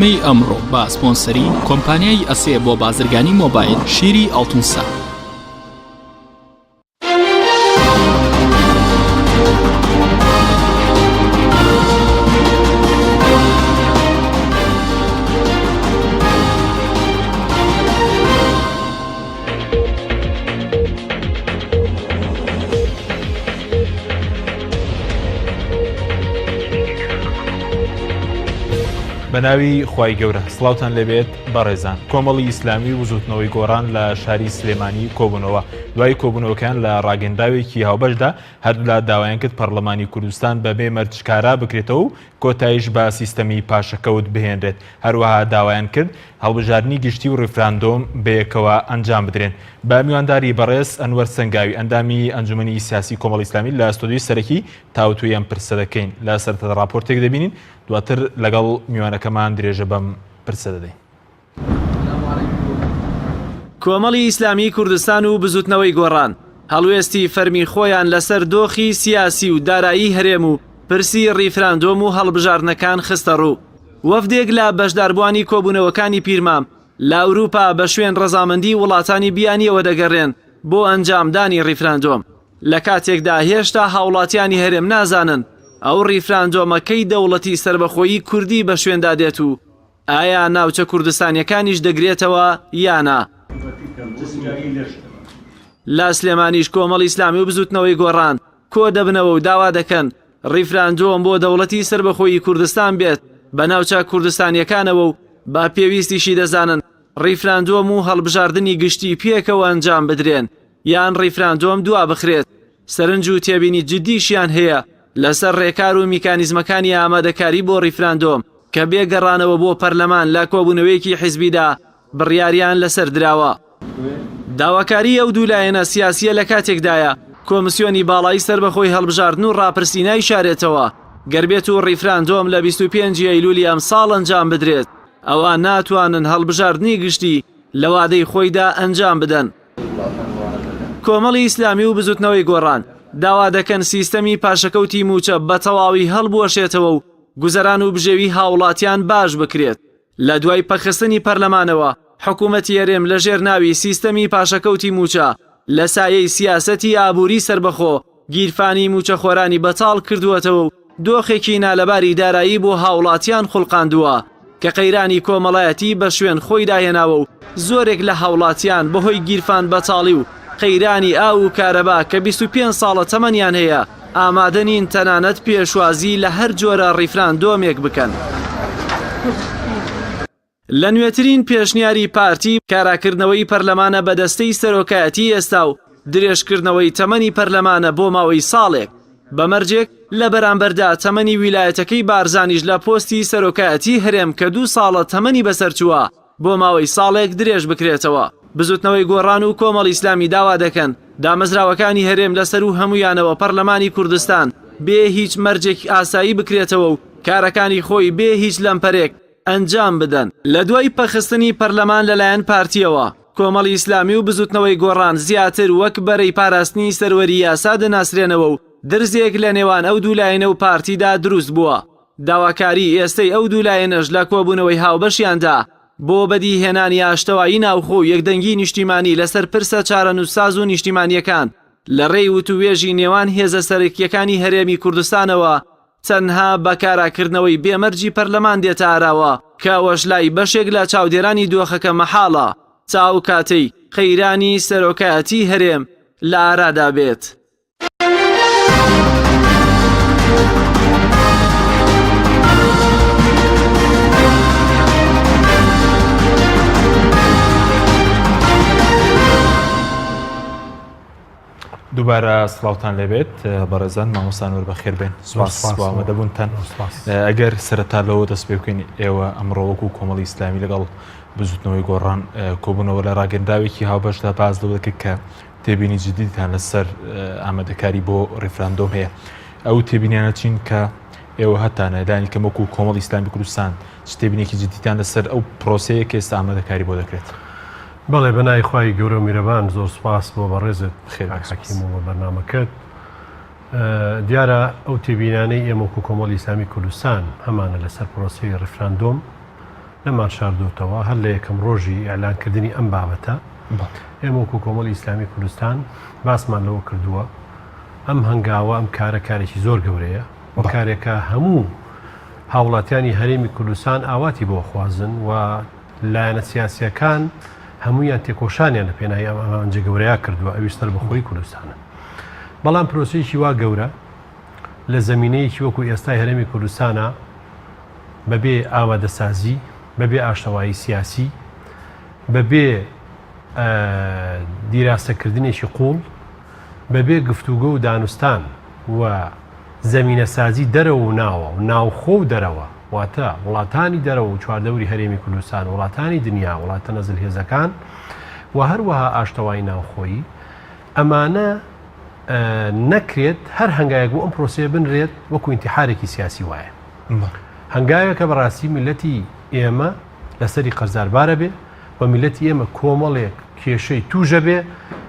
بەرنامەی ئەمڕۆ بە سپۆنسەری کۆمپانیای ئەسێ بۆ بازرگانی مۆبایل شیری ئاڵتونسا. بەناوی خوای گەورە سڵاوتان لێبێت بەڕێزان کۆمەڵی ئیسلامی و بزوتنەوەی گۆڕان لە شاری سلێمانی کۆبوونەوە دوای کۆبوونەوەکان لە ڕاگەندراوێکی هاوبەشدا هەردوولا داوایان کرد پەرلەمانی کوردستان بەبێ مەرج کارا بکرێتەوە و کۆتایش بە سیستەمی پاشەکەوت بهێنرێت هەروەها داوایان کرد هەڵبژاردنی گشتی و ڕیفراندۆم بەیەکەوە ئەنجام بدرێن. بە میوانداری بەڕێز ئەنوەر سەنگاوی ئەندامی ئەنجومەنی سیاسی کۆمەڵی ئیسلامی لە ستۆدیۆی سەرەکی تاوتوێی ئەم پرسە دەکەین. لە سەرەتادا ڕاپۆرتێک دەبینین دواتر لەگەڵ میوانەکەمان درێژە بەم پرسە دەدەین. کۆمەڵی ئیسلامیی کوردستان و بزوتنەوەی گۆڕان هەڵوێستی فەرمی خۆیان لەسەر دۆخی سیاسی و دارایی هەرێم و پرسی ڕیفراندۆم و هەڵبژاردنەکان خستەڕوو. وەفدێک لە بەشداربووانی کۆبوونەوەکانی پیرمام لە ئەوروپا بە شوێن ڕەزامەندی وڵاتانی بیانییەوە دەگەڕێن بۆ ئەنجامدانی ڕیفراندۆم، لە کاتێکدا هێشتا هاوڵاتیانی هەرێم نازانن ئەو ڕیفراندۆمە کەی دەوڵەتی سەربەخۆیی کوردی بە شوێندا دێت و ئایا ناوچە کوردستانیەکانیش دەگرێتەوە یا نا؟ لە سلێمانیش کۆمەڵی ئیسلامی و بزوتنەوەی گۆڕان کۆدەبنەوە و داوا دەکەن ڕیفراندۆم بۆ دەوڵەتی سەربەخۆیی کوردستان بێت بە ناوچە کوردستانیەکانەوە و بە پێویستیشی دەزانن ڕیفراندۆم و هەڵبژاردنی گشتی پێکەوە ئەنجام بدرێن یان ڕیفراندۆم دوا بخرێت سەرنج و تێبینی جدیشیان هەیە لەسەر ڕێکار و میکانیزمەکانی ئامادەکاری بۆ ڕیفراندۆم کە بێ گەڕانەوە بۆ پەرلەمان لە کۆبوونەوەیەکی حیزبیدا بڕیاریان لەسەر دراوە. داواکاریی ئەو دوو لایەنە سیاسییە لە کاتێکدایە، کۆمسیۆنی باڵای سەربەخۆی هەڵبژاردن و ڕاپرسی نایشارێتەوە، گەر بێتو ڕیفراندۆم لە 25 ی ئەیلولی ئەمساڵ ئەنجام بدرێت، ئەوا ناتوانن هەڵبژاردنی گشتی لە وادەی خۆیدا ئەنجام بدەن. کۆمەڵی ئیسلامی و بزوتنەوەی گۆڕان داوا دەکەن سیستەمی پاشەکەوتی مووچە بە تەواوی هەڵبوەشێتەوە و گوزەران و بژێوی هاوڵاتیان باش بکرێت. لە دوای پەکخستنی پەرلەمانەوە، حکومەتی هەرێم لە ژێر ناوی سیستەمی پاشەکەوتی مووچە، لە سایەی سیاسەتی ئابووری سەربەخۆ، گیرفانی مووچەخۆرانی بەتاڵ کردووەتەوە و دۆخێکی نالەباری دارایی بۆ هاوڵاتیان خوڵقاندووە کە قەیرانی کۆمەڵایەتی بە شوێن خۆیدا هێناوە و زۆرێک لە هاوڵاتیان بەهۆی گیرفان بەتاڵی و قەیرانی ئاو و کارەبا کە 25 ساڵە تەمەنیان هەیە ئامادە نین تەنانەت پێشوازی لە هەر جۆرە ڕیفراندۆمێک بکەن. لە نوێترین پێشنیاری پارتی، کاراکردنەوەی پەرلەمانە بە دەستەی سەرۆکایەتی ئێستا و درێژکردنەوەی تەمەنی پەرلەمانە بۆ ماوەی ساڵێک، بە مەرجێک لە بەرامبەردا تەمەنی ویلایەتەکەی بارزانیش لە پۆستی سەرۆکایەتی هەرێم کە دوو ساڵە تەمەنی بەسەرچووە بۆ ماوەی ساڵێک درێژ بکرێتەوە. بزوتنەوەی گۆڕان و کۆمەڵی ئیسلامی داوا دەکەن دامەزراوەکانی هەرێم لە سەروو هەموویانەوە پەرلەمانی کوردستان بێ هیچ مەرجێک ئاسایی بکرێتەوە و کارەکانی خۆی بێ هیچ لەمپەرێک ئەنجام بدەن. لە دوای پەکخستنی پەرلەمان لەلایەن پارتییەوە، کۆمەڵی ئیسلامی و بزوتنەوەی گۆڕان زیاتر وەک بەرەی پاراستنی سەروەری یاسا دەناسرێنەوە و درزێک لە نێوان ئەو دوو لایەنە و پارتیدا دروست بووە. داواکاریی ئێستەی ئەو دوو لایەنەش لە کۆبوونەوەی هاوبەشیاندا بۆ بەدیهێنانی ئاشتەوایی ناوخۆ و یەکدەنگیی نیشتیمانی لەسەر پرسە چارەنووسساز و نیشتیمانییەکان لە رێی وتووێژی نێوان هێزە سەرەکییەکانی هەرێمی کوردستانەوە تەنها بە کاراکردنەوەی بێ مەرجی پەرلەمان دێتە ئاراوە کە ئەوەش لای بەشێک لە چاودێرانی دۆخەکە مەحاڵە تا ئەو کاتەی قەیرانی سەرۆکایەتی هەرێم لە ئارادا بێت. دووبارە سڵاوتان لێبێت بەڕێزان مامۆستا نور بەخێر بێن سپاس بۆ ئامادەبوونتان ئەگەر سەرەتا لەوە دەست پێ بکەین ئێوە ئەمڕۆ وەکو کۆمەڵی ئیسلامی لەگەڵ بزوتنەوەی گۆڕان کۆبوونەوە لە ڕاگەندراوێکی هاوبەشدا باس لەوە دەکرد کە تێبینی جدیتان لەسەر ئامادەکاری بۆ ڕیفراندۆم هەیە ئەو تێبینیانە چین کە ئێوە هەتانە لانی کەم وەکو کۆمەڵی ئیسلامی کوردستان چ تێبینێکی جدیتان لەسەر ئەو پرۆسەیە کە ئێستا ئامادەکاری بۆ دەکرێت؟ بەڵێ بە ناوی خوای گەورە و میرەبان زۆر سوپاس بۆ بەڕێزت کاک حەکیم و بۆ بەرنامەکەت. دیارە ئەو تێبینانەی ئێمە وەکو کۆمەڵی ئیسلامی کوردستان هەمانە لەسەر پرۆسەی ڕیفراندۆم. نەمان شاردۆتەوە هەر لە یەکەم ڕۆژی ئیعلانکردنی ئەم بابەتە ئێمە وەکو کۆمەڵی ئیسلامی کوردستان باسمان لەوە کردووە ئەم هەنگاوە ئەم کارە کارێکی زۆر گەورەیە و کارێکە هەموو هاوڵاتیانی هەرێمی کوردستان ئاواتی بۆ خوازن و لایەنە سیاسیەکان هەمویان تێکۆشانیان لە پێناوی ئەم ئامانجە گەورەیە کردووە ئەویش سەربەخۆیی کوردستانە بەڵام پرۆسەیەکی وا گەورە لە زەمینەیەکی وەکو ئێستای هەرێمی کوردستانە بەبێ ئامادەسازی، بەبێ ئاشتەوایی سیاسی، بەبێ دیراسەکردنێکی قووڵ، بەبێ گفتوگۆ و دانوستان و زەمینەسازی دەرەوە و ناوە و ناوخۆ و دەرەوە، واتە وڵاتانی دەرەوە و چواردەوری هەرێمی کوردستان، وڵاتانی دنیا، وڵاتە نەزلهێزەکان و هەروەها ئاشتەوایی ناوخۆیی، ئەمانە نەکرێت هەر هەنگاوێک بۆ ئەم پرۆسەیە بنرێت وەکو ئینتیحارێکی سیاسی وایە. هەنگاوێکە بەڕاستی میللەتی ئێمە لەسەری قەرزاربارە بێ و میللەتی ئێمە کۆمەڵێک کێشەی توژە بێ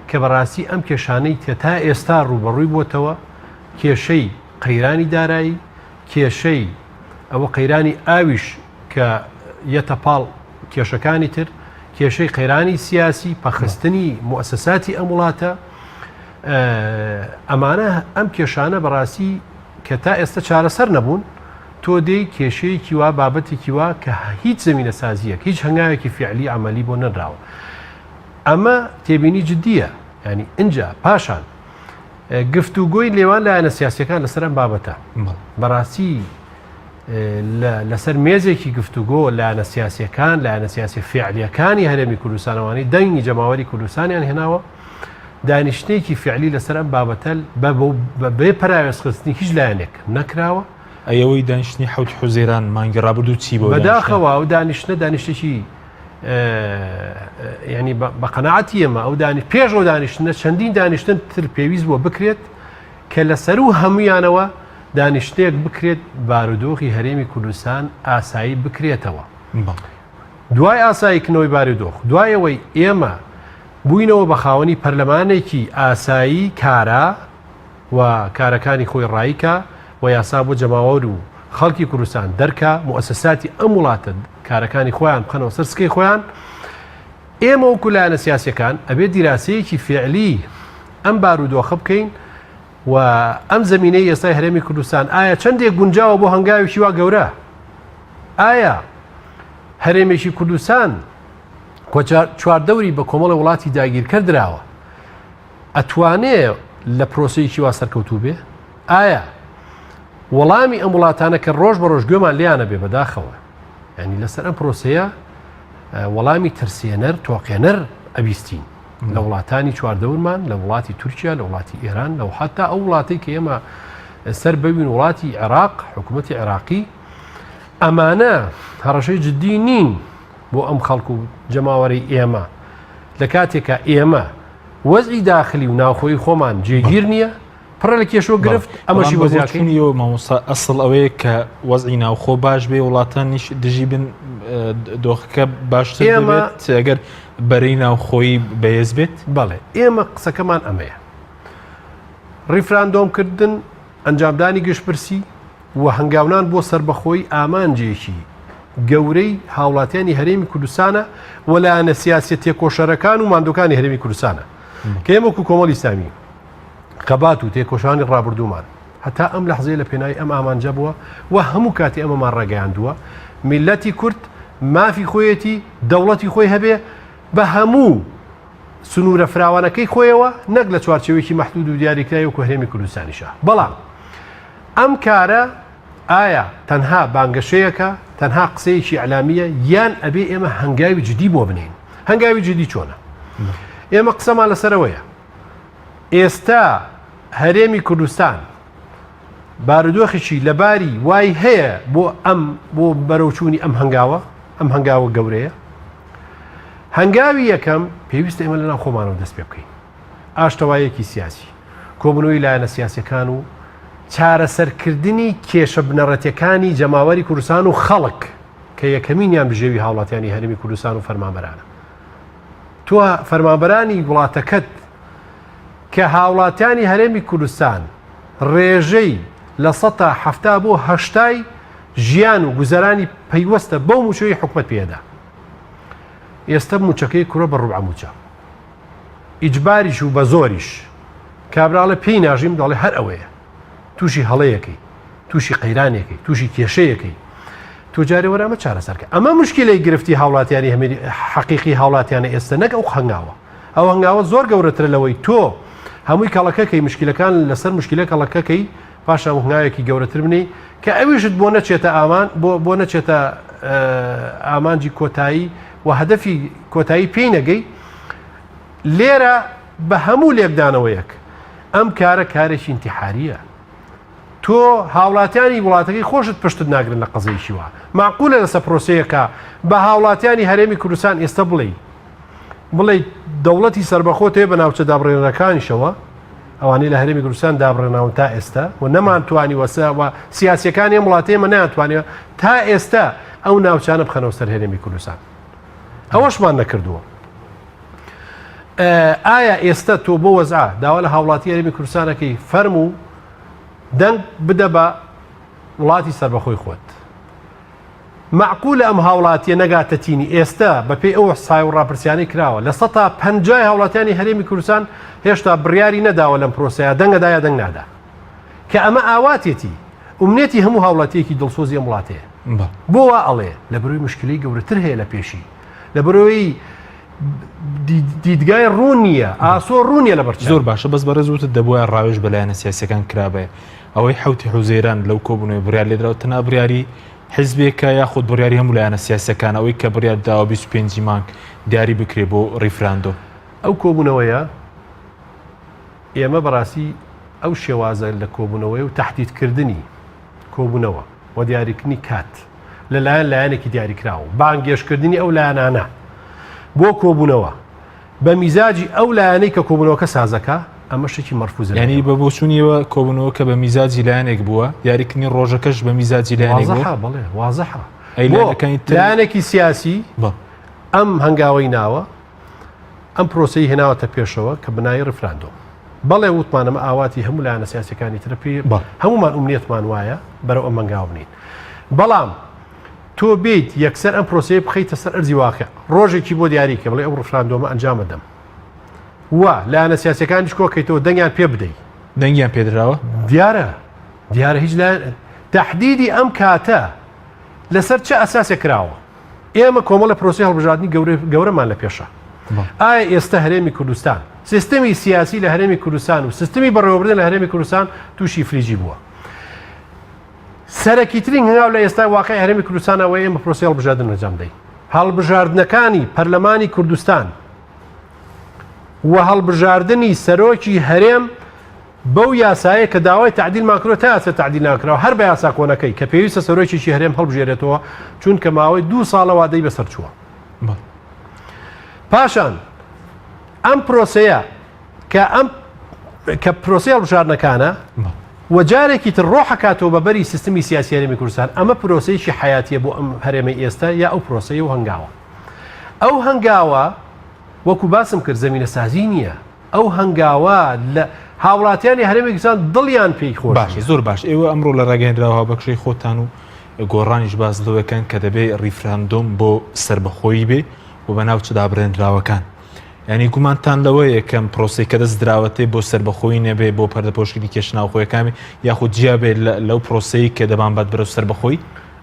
کە بەڕاستی ئەم کێشانەی کە تا ئێستا ڕووبەڕووی بۆتەوە کێشەی قەیرانی دارایی کێشەی ئەوە قەیرانی ئاویش کە یەتە پاڵ کێشەکانی تر کێشەی قەیرانی سیاسی پەخستنی موسەساتی ئەم وڵاتە ئەمانە ئەم کێشانە بەڕاستی کە تا ئێستا چارەسەر نەبوون، تۆ دێی کێشەیەکی وا، بابەتێکی وا کە هیچ زەمینەسازییەک، هیچ هەنگاوێکی فیعلی عەمەلی بۆ نەنراوە. ئەمە تێبینی جدییە. یانی ئینجا پاشان گفتوگۆی نێوان لایەنە سیاسییەکان لەسەر ئەم بابەتە بەڕاستی لەسەر مێزێکی گفتوگۆ لایەنە سیاسییەکان، لایەنە سیاسیە فیعلییەکانی هەرێمی کوردستان ئەوانەی دەنگی جەماوەری کوردستانیان هێناوە، دانیشتنێکی فیعلی لەسەر ئەم بابەتە بە بێ پەراوێزخستنی هیچ لایەنێک نەکراوە. ئەی ئەوەی دانیشتنی حەوتی حوزەیران مانگی ڕابردوو چی بوو؟ بەداخەوە ئەو دانیشتنە دانیشتێکی ینی بە قەناعەتی ئێمە ئەو دانی پێش ئەو دانیشتنە چەندین دانیشتن تر پێویست بووە بکرێت کە لە سەروو هەمویانەوە دانیشتێک بکرێت بارودۆخی هەرێمی کوردستان ئاسایی بکرێتەوە. دوای ئاساییکردنەوەی بارودۆخ، دوای ئەوەی ئێمە بووینەوە بە خاوەنی پەرلەمانێکی ئاسایی کارا و کارەکانی خۆی ڕاییکا و یاسا بۆ جەماوەر و خەڵکی کوردستان دەرکا، موئەسەساتی ئەم وڵاتە کارەکانی خۆیان بخەنەوە سەر سکەی خۆیان، ئێمە وەکو لایەنە سیاسیەکان ئەبێ دیراسەیەکی فیعلی ئەم بارودۆخە بکەین و ئەم زەمینەی ئێستای هەرێمی کوردستان ئایا چەندێک گونجاوە بۆ هەنگاوێکی وا گەورە؟ ئایا هەرێمێکی کوردستان چواردەوری بە کۆمەڵی وڵاتی داگیرکەر دراوە ئەتوانێ لە پرۆسەیەکی وا سەرکەوتوو بێ؟ ئایا وەڵامی ئەم وڵاتانە کە ڕۆژ بە ڕۆژ گوێمان لیانە بێ بەداخەوە ینی لەسەر ئەم پرۆسەیە وەڵامی ترسێنەر تۆقێنەر ئەبیستین لە وڵاتانی چواردەورمان لە وڵاتی تورکیا لە وڵاتی ئێران لە حتا ئەو وڵاتی کە ئێمە سەر بەوین وڵاتی عێراق حکوومەتتی عێراقی ئەمانە هەڕەشەی جددی نین بۆ ئەم خەڵک و جەماوەرەی ئێمە لە کاتێکا ئێمە وەزعی داخلی و ناوخۆی خۆمان جێگیر نییە پڕە لە کێشە و گرفت ئەمەشی بۆ زیاکردنی ئەوە مامۆستا ئەسڵ ئەوەیە کە وەزعی ناوخۆ باش بێ وڵاتانیش دژی بن دۆخەکە باشتر دەبێت ئەگەر بەرەی ناوخۆیی بەهێز بێت بەڵێ ئێمە قسەکەمان ئەمەیە ڕیفراندۆمکردن ئەنجامدانی گشتپرسی و هەنگاونان بۆ سەربەخۆیی ئامانجێکی گەورەی هاوڵاتیانی هەرێمی کوردستانە و لایەنە سیاسیە تێکۆشەرەکان و ماندووکانی هەرێمی کوردستانە کە ئێمە وەکو کۆمەڵی ئیسلامی خەبات و تێکۆشانی ڕابردوومان هەتا ئەم لەحزەیە لە پێناوی ئەم ئامانجە بووە و هەموو کاتی ئەمەمان ڕاگەیاندووە میللەتی کورد مافی خۆیەتی دەوڵەتی خۆی هەبێ بە هەموو سنوورە فراوانەکەی خۆیەوە نەک لە چوارچێوەیەکی مەحدود و دیاریکراوی وەکو هەرێمی کوردستانیشە بەڵام ئەم کارە ئایا تەنها بانگەشەیەکە، تەنها قسەیەکی ئیعلامییە یان ئەبێ ئێمە هەنگاوی جدی بۆ بنێین؟ هەنگاوی جدی چۆنە؟ ئێمە قسەمان لەسەرەوەیە ئێستا هەرێمی کوردستان بارودۆخێکی لەباری وای هەیە بۆ ئەم بۆ بەرەوچوونی ئەم هەنگاوە ئەم هەنگاوە گەورەیە هەنگاوی یەکەم پێویستە ئێمە لەناو خۆمانەوە دەست پێ بکەین ئاشتەواییەکی سیاسی، کۆبوونەوەی لایەنە سیاسیەکان و چارەسەرکردنی کێشە بنەڕەتیەکانی جەماوەری کوردستان و خەڵک کە یەکەمینیان بژێوی هاوڵاتیانی هەرێمی کوردستان و فەرمانبەرانە. تۆ فەرمانبەرانی وڵاتەکەت کە هاوڵاتیانی هەرێمی کوردستان ڕێژەی 70% بۆ هەشتای ژیان و گوزەرانی پەیوەستە بەو موچەی حکومەت پێدا. ئێستە موچەکەی کورە بە ڕوبعە موچە. ئیجباریش و بە زۆریش. کابرا ئەڵێ پێی ناژیم دەڵێ هەر ئەوەیە. تووشی هەڵەیەکەی، تووشی قەیرانێکەی، تووشی کێشەیەکەی. تۆ جارێ وەرە ئەمە چارەسەر کە. ئەمە مشکلەی گرفتی هاوڵاتیانی هەمێری حەقیقی هاوڵاتیانە ئێستە نەک ئەو هەنگاوە. ئەو هەنگاوە زۆر گەورەترە لەوەی تۆ هەمووی کەڵەکەکەی مشکلەکان لەسەر مشکلە کەڵەکەکەی پاشان هەنگاوێکی گەورەتر بنێی کە ئەویشت بۆ نەچێتە ئامان بۆ بۆ نەچێتە ئامانجی کۆتایی و هەدەفی کۆتایی پێی نەگەی لێرە بە هەموو لێکدانەوەیەک ئەم کارە کارێکی ئینتیحاریە تۆ هاوڵاتیانی وڵاتەکەی خۆشت پشتت ناگرن لە قەزەیەکی وا معقولە لەسە پرۆسەیەکە بە هاوڵاتیانی هەرێمی کوردستان ئێستا بڵێ بڵێ دەوڵەتی سربەخۆ تێ بە ناوچە دابڕێنەکانیشەوە ئەوانەی لە هەرێمی کوردستان دابڕێناون تا ئێستا و نەمانتوانی وەسە و سیاسیەکانی ئەم وڵاتەی ئێمە نەیانتوانیوە تا ئێستا ئەو ناوچانە بخەنەوە سەر هەرێمی کوردستان ئەوەشمان نەکردووە. ئایا ئێستا تۆ بۆ وەزع داوا لە هاوڵاتی هەرێمی کوردستانەکەی فەرموو دەنگ بدە بە وڵاتی سەربەخۆی خۆت مەعقولە ئەم هاوڵاتیە نەگاتە تینی ئێستا بەپێی ئەو ئیحسایە و ڕاپرسیانەی کراوە لە سەتا پەنجای هاوڵاتیانی هەرێمی کوردستان هێشتا بڕیاری نەداوە لەم پرۆسەیە دەنگ ئەدا یا دەنگ نادا کە ئەمە ئاواتێتی ئومنیەتی هەموو هاوڵاتیەکی دڵسۆزی ئەم وڵاتەیە بۆ وا ئەڵێ لەبەرەوەی مشکلەی گەورەتر هەیە لە پێشی لەبەرەوەی دیدگای ڕوون نییە ئاسۆ ڕوون نییە لەبەر زۆر باشە بەس بەڕێز وتت دەبوایە ڕاوێژ بە لایەنە سیاسیەکان کرابێ ئەوەی حوتی حوزەیران لەو کۆبوونەوەی بڕیار لێدراوە تەنها بڕیاری حیزبێکە یاخود بڕیاری هەموو لایەنە سیاسیەکان ئەوەی کە بڕیار داوە 25 مانگ دیاری بکرێ بۆ ڕیفراندۆم؟ ئەو کۆبوونەوەیە ئێمە بەڕاستی ئەو شێوازە لە کۆبوونەوەی و تەحدیدکردنی کۆبوونەوە و دیاریکردنی کات لەلایەن لایەنێکی دیاریکراو بانگێشتکردنی ئەو لایەنانە بۆ کۆبوونەوە بە میزاجی ئەو لایەنەی کە کۆبوونەوەکە سازەکا، ئەمە شتێکی مەرفوزە لای یانی بە بۆچوونی ئێوە کۆبوونەوەکە بە میزاجی لایەنێک بووە، دیاریکردنی ڕۆژەکەش بە میزاجی لایەنێک بووە؟ وازحە، بەڵێ وازحە. ئەی بۆ لایەنەکانی تر؟ لایەنێکی سیاسی بەڵێ. ئەم هەنگاوەی ناوە، ئەم پرۆسەی هێناوەتە پێشەوە کە بنای ڕیفراندۆم. بەڵێ وتمان ئەمە ئاواتی هەموو لایەنە سیاسیەکانی ترە، پێی بەڵێ. هەموومان ئومنیەتمان وایە بەرەو ئەم هەنگاوە بنێین. بەڵام تۆ بێیت یەکسەر ئەم پرۆسەیە بخەیتە سەر ئەرزی واقع، ڕۆژێکی بۆ دیاری کە بڵێ ئەو ڕفراندۆمە ئەنجام ئەدەم و لایەنە سیاسیەکانیش کۆکەیتەوە دەنگیان پێ بدەی. دەنگیان پێدراوە؟ دیارە دیارە هیچ لایەن تەحدیدی ئەم کاتە لەسەر چ ئەساسێک کراوە؟ ئێمە کۆمەڵە پرۆسەی هەڵبژاردنی گەورەمان لە پێشە. ئایا ئێستا هەرێمی کوردستان سیستمی سیاسی لە هەرێمی کوردستان و سیستمی بەڕێوەبردن لە هەرێمی کوردستان تووشی فلیجی بووە. سەرەکیترین هەنگاو لە ئێستای واقعی هەرێمی کوردستان ئەوەیە ئێمە پرۆسەی هەڵبژاردن ئەنجام دەین. هەڵبژاردنەکانی پەرلەمانی کوردستان و هەڵبژاردنی سەرۆکی هەرێم بەو یاسایە کە داوای تعدیلمان کردوە تا ئێستا تعدیل ناکراوە هەر بە یاسا کۆنەکەی کە پێویستە سەرۆکێکی هەرێم هەڵبژێرێتەوە چونکە ماوەی دوو ساڵە وادەی بەسەر چووە. پاشان ئەم پرۆسەیە کە ئەم کە پرۆسەی هەڵبژاردنەکانە و جارێکی تر ڕۆح ئەکاتەوە بە بەری سیستمی سیاسی هەرێمی کوردستان ئەمە پرۆسەیەکی حەیاتیە بۆ ئەم هەرێمەی ئێستا یا ئەو پرۆسەیە و هەنگاوە ئەو هەنگاوە وەکو باسم کرد زەمینە سازی نییە ئەو هەنگاوە لە هاوڵاتیانی هەرێمی کوردستان دڵیان پێی خۆش باشە زۆر باش ئێوە ئەمڕۆ لە ڕاگەیەندراوە هاوبەخشەی خۆتان و گۆڕانیش باس لەوەکەن کە دەبێ ڕیفراندۆم بۆ سەربەخۆیی بێ و بە ناوچە دابڕێنراوەکان یانی گومانتان لەوەیە کەم پرۆسەی کە دەست دراوەتێ بۆ سەربەخۆیی نەبێ بۆ پەردەپۆشکردنی کێشە ناوخۆیەکان بێ یاخود جیا بێ لەو پرۆسەی کە دەمانبات بەرەو سەربەخۆیی؟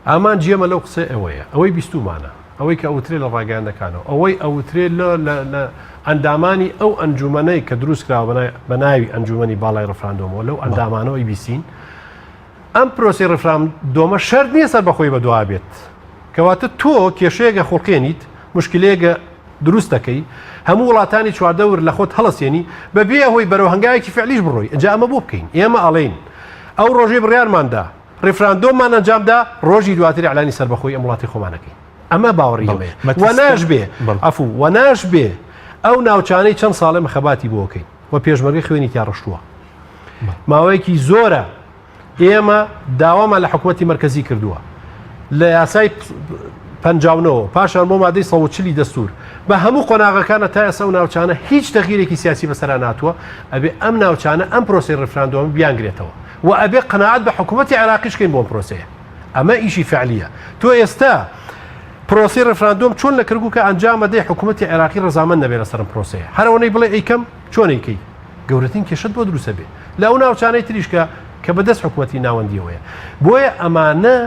ئامانجی ئێمە لەو قسەیە ئەوەیە، ئەوەی بیستوومانە، ئەوەی کە ئەوترێ لە ڕاگەیاندەکانەوە، ئەوەی ئەوترێ لە لە لە ئەندامانی ئەو ئەنجوومەنەی کە دروست کراوە بە ناوی ئەنجوومەنی باڵای ڕفراندۆمەوە، لەو ئەندامانەوە ئەیبیستین، ئەم پرۆسەی ڕیفراندۆمە شەرت نییە سەربەخۆی بەدوا بێت. کەواتە تۆ کێشەیەک ئەخوڵقێنیت، موشکیلەیەک دروست دەکەی، هەموو وڵاتانی چواردەور لە خۆت هەڵەسێنی، بە بێ ئەوەی بەرەو هەنگاوێکی فعلیش بڕۆی. ئینجا ئەمە بۆ بکەین؟ ئێمە ئەڵێین ئەو ڕۆژەی بڕیارمان دا، ڕیفراندۆممان ئەنجام دا، ڕۆژی دواتر ئیعلانی سەربەخۆیی ئەم وڵاتی خۆمان ئەکەین. ئەمە باوەڕی ئێمەیە. وە ناشبێ، عەفو، وە ناشبێ ئەو ناوچانەی چەند ساڵە ئێمە خەباتی بۆ ئەکەین و پێشمەرگە خوێنی تیا ڕشتووە، ماوەیەکی زۆرە ئێمە داوامان لە حکوومەتی مەرکەزی کردووە لە یاسای 59 پاشان بۆ مادەی 140 دەستور بە هەموو قۆناغەکانە تا ئێستا و ناوچانە هیچ تەغیرێکی سیاسی بەسەرا ناتوە ئەبێ ئەم ناوچانە ئەم پرۆسی ڕفراندۆم بیانگرێتەوە و ئەبێ قەناعەت بە حکوومەتی عێراقیش کەین بۆ ئەم پرۆسەیە. ئەمە ئیشی فعلیە. تۆ ئێستا پرۆسەی ڕێفراندۆم چۆن لە کەرکوکا ئەنجام ئەدەی حکوومەتی عێراقی ڕەزامەند نەبێ لەسەر ئەم پرۆسەیە؟ هەر ئەوەنەی بڵێ ئەیکەم چۆن ئەیکەی؟ گەورەترین کێشەت بۆ دروست ئەبێ لە ئەو ناوچانەی تریش کە کە بەدەست حکوومەتی ناوەندیەوەیە. بۆیە ئەمانە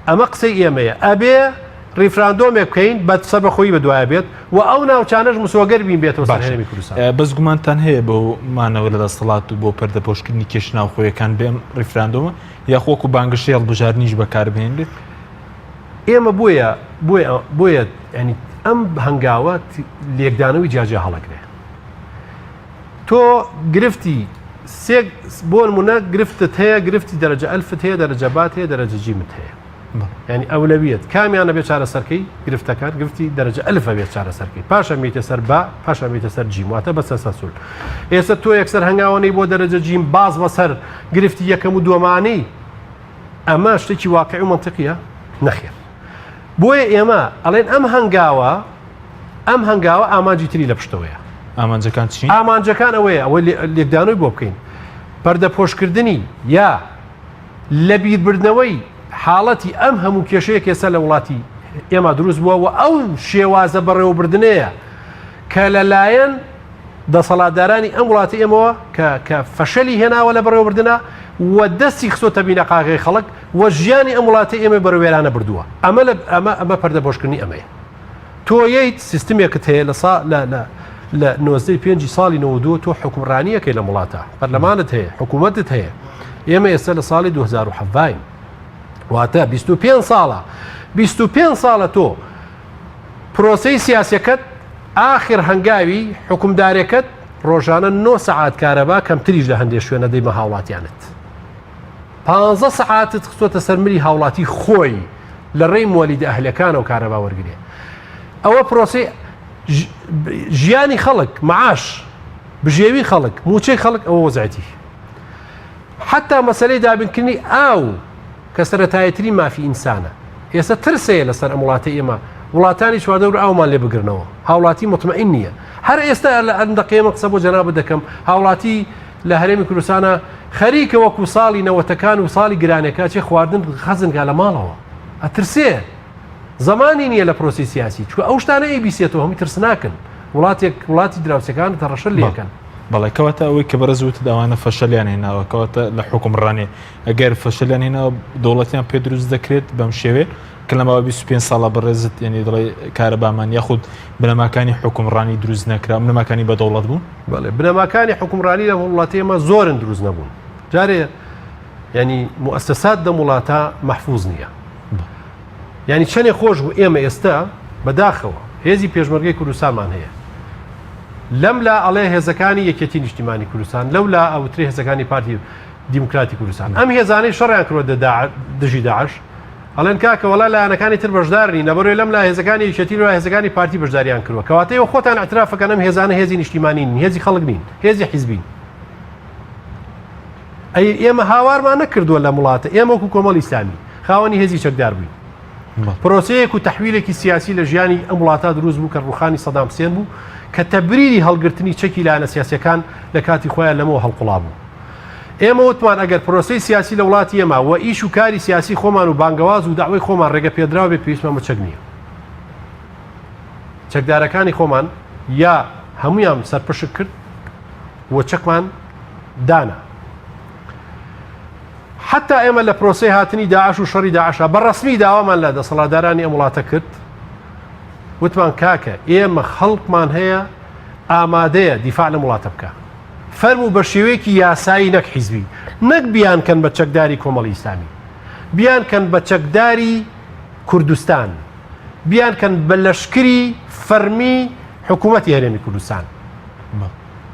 ئەمە قسەی ئێمەیە ئەبێ ڕیفراندۆمێک بکەین بە سەربەخۆیی بەدوایە بێت و ئەو ناوچانەش مسۆگەر بین بێتەوە سەر باشە هەرێمی کوردستان. بەس گومانتان هەیە بۆ مانەوە لە دەسەڵات و بۆ پەردەپۆشکردنی کێشە ناوخۆیەکان بێ ئەم ڕیفراندۆمە یاخۆ وەکو بانگەشەی هەڵبژاردنیش بەکاربهێنرێت؟ ئێمە بۆیە بۆیە بۆیە یانی ئەم هەنگاوە لێکدانەوەی جیاجیا هەڵەگرێ. تۆ گرفتی سێ بۆ نمونە گرفتت هەیە گرفتی دەرەجە ئەلفت هەیە دەرەجە بات هەیە دەرەجە جیمت هەیە ینی ئەولەویەت کامیانە بێ چارەسەرکەی گرفتەکان گرفتی دەرەجە ئەلف بێت چارەسەرکەی پاشە میتە سەر با پاشە میتە سەر جیم واتە بە تەسەلسول ئێستا تۆ یەکسەر هەنگاوەنەی بۆ دەرەجە جیم باز بەسەر گرفتی یەکەم و دووەمانی ئەمە شتێکی واقعی و منطقیە نەخێر بۆیە ئێمە ئەڵێن ئەم هەنگاوە ئەم هەنگاوە ئامانجی تری لە پشتەوەیە. ئامانجەکان چین؟ ئامانجەکان ئەوەیە ئەوە لێکدانەوەی بۆ بکەین پەردەپۆشکردنی یا لەبیربردنەوەی حاڵەتی ئەم هەموو کێشەیە کە ئێستا لە وڵاتی ئێمە دروست بووە و ئەو شێوازە بەڕێوەبردنەیە کە لەلایەن دەسەڵاتدارانی ئەم وڵاتی ئێمەوە کە کە فەشەلی هێناوە لە بەڕێوەبردنە و دەستی خستۆتە بینەقاغی خەڵک و ژیانی ئەم وڵاتی ئێمە بەرەو وێرانە بردووە ئەمە لە ئەمە ئەمە پەردەپۆشکردنی ئەمەیە. تۆ یەیت سیستمێکت هەیە لە سا لە لە لە نۆزدەی پێنجی ساڵی 92 تۆ حکومڕانیەکەی لەم وڵاتە پەرلەمانت هەیە حکوومەتت هەیە ئێمە ئێستا لە ساڵی 2017 واتە 25 ساڵە 25 ساڵە تۆ پرۆسەی سیاسەکەت ئاخر هەنگاوی حکومدارێکت ڕۆژانە 9 سەعات کارەبا کەمتریش لە هەندێک شوێنە دەیمە هاوڵاتیانت پانزە سەعاتت خستۆتە سەر ملی هاوڵاتی خۆی لە ڕێی موەلیدە ئەهلیەکانەوە کارەبا وەرگرێ ئەوە پرۆسەی ژیانی خەڵک معاش بژێوی خەڵک موچەی خەڵک ئەوە وەزعەتی حتا مەسلەی دابینکردنی ئاو کە سەتایەترین مافی ئینسانە ئێستا ترسەیە لەسەر ئەم وڵاتی ئێمە وڵاتانی چواردەور ئاومان لێ بگرنەوە هاوڵاتی مطمئن نییە هەر ئێستا لە ئەم دەقەیە قسە بۆ جەنابت دەکەم هاوڵاتی لە هەرێمی کوردستانا خەریکە وەکو ساڵی نەوەتەکان و ساڵی گرانەکە چێ خواردن خەزن کا لە ماڵەوە ئەترسێ زمانی نییە لە پرۆسی سیاسی چکە ئەو شتانە ئەیبیسێتەوە هەمووی ترسناکن وڵاتێک وڵاتی دراوسەکان تەڕەشە لەکەن. بەڵێ کەواتە ئەوەی کە بەڕێز وتت ئەوانە فەشەلیان هێناوە کەواتە لە حوکمڕانی ئەگەر فەشەلیان هێناوە دەوڵەتیان پێ دروست دەکرێت بەم شێوێ کە لە ماوەی 25 ساڵە بەڕێزت یعنی دەڵێ کارەبامان یاخود بنەماکانی حوکمڕانی دروست نەکرا بنەماکانی بە دەوڵەت بوون بەڵێ بنەماکانی حوکمڕانی لەم وڵاتی ئێمە زۆرن دروست نەبوون جارێ ینی موئەسەسات دەم وڵاتە مەحفوز نییە ینی چەندێ خۆش بوو ئێمە ئێستا بەداخەوە هێزی پێشمەرگەی کوردستانمان هەیە لەم لا ئەڵێ هێزەکانی یەکێتی نیشتیمانی کوردستان لەو لا ئەوترێ هێزەکانی پارتی دیموکراتی کوردستان ئەم هێزانەی شەڕیان کردوە دژی داعش ئەڵێن کاکە وەڵا لایەنەکانی تر بەشدار نین لەبەرەوەی لەم لا هێزەکانی یەکێتی لەولا هێزەکانی پارتی بەشداریان کردوە کەواتە ئێوە خۆتان اعترافەکەن ئەم هێزانە هێزی نیشتیمانی نین هێزی خەڵک نین هێزی حیزبین ئەی ئێمە هاوارمان نەکردووە لەم وڵاتە ئێمە وەکو کۆمەڵی ئیسلامی خاوەنی هێزی چەکدار بووین پرۆسەیەک و تەحویلێکی سیاسی لە ژیانی ئەم وڵاتە دروست بوو کە ڕوخانی سەدام حسێن بوو کە تەبریری هەڵگرتنی چەکی لایەنە سیاسیەکان لە کاتی خۆیان لەمەوە هەڵقوڵا بوو ئێمە وتمان ئەگەر پرۆسەی سیاسی لە وڵاتی ئێمە و ئیش و کاری سیاسی خۆمان و بانگەواز و دەعوەی خۆمان ڕێگە پێدراو بێت پێویستمان بە چەک نییە. چەکدارەکانی خۆمان یا هەموویان سەرپشک کرد و چەکمان دانا. حتا ئێمە لە پرۆسەی هاتنی داعش و شەڕی داعشا بە ڕەسمی داوامان لە دەسەڵاتدارانی ئەم وڵاتە کرد وتمان کاکە ئێمە خەڵکمان هەیە ئامادەیە دیفاع لەم وڵاتە بکە. فەرموو بە شێوەیەکی یاسایی نەک حیزبی، نەک بیانکەن بە چەکداری کۆمەڵی ئیسلامی، بیانکەن بە چەکداری کوردستان، بیانکەن بە لەشکری فەرمی حکوومەتی هەرێمی کوردستان،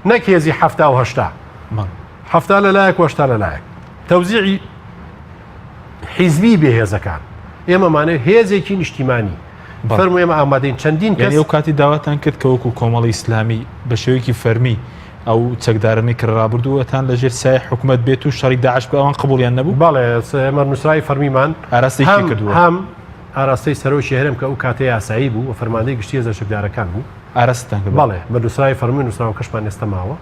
نەک هێزی 70 و 80 70 لە لایەک و 80 لە لایەک تەوزیعی حیزبی بێ هێزەکان ئێمەمانێ هێزێکی نیشتیمانی فەرموو ئێمە ئامادەین چەندین کەس ئەو کاتی داواتان کرد کە وەکو کۆمەڵی ئیسلامی بە شێوەیەکی فەرمی ئەو چەکدارانەی کە ڕابردووەتان لەژێر سایە حکومەت بێت و شەڕی داعش بکە ئەوان قبوڵیان نەبوو؟ بەڵێ ئێمە نووسراوی فەرمیمان ئاراستەی کێ کردووە؟ هەم ئاراستەی سەرۆکی هەرێم کە ئەو کاتە یاسایی بوو و فەرماندەی گشتی هێزە چەکدارەکان بوو. ئاراستەتان کردووە؟ بەڵێ بە نووسراوی فەرمی نووسراوەکەشمان ئێستا ماوە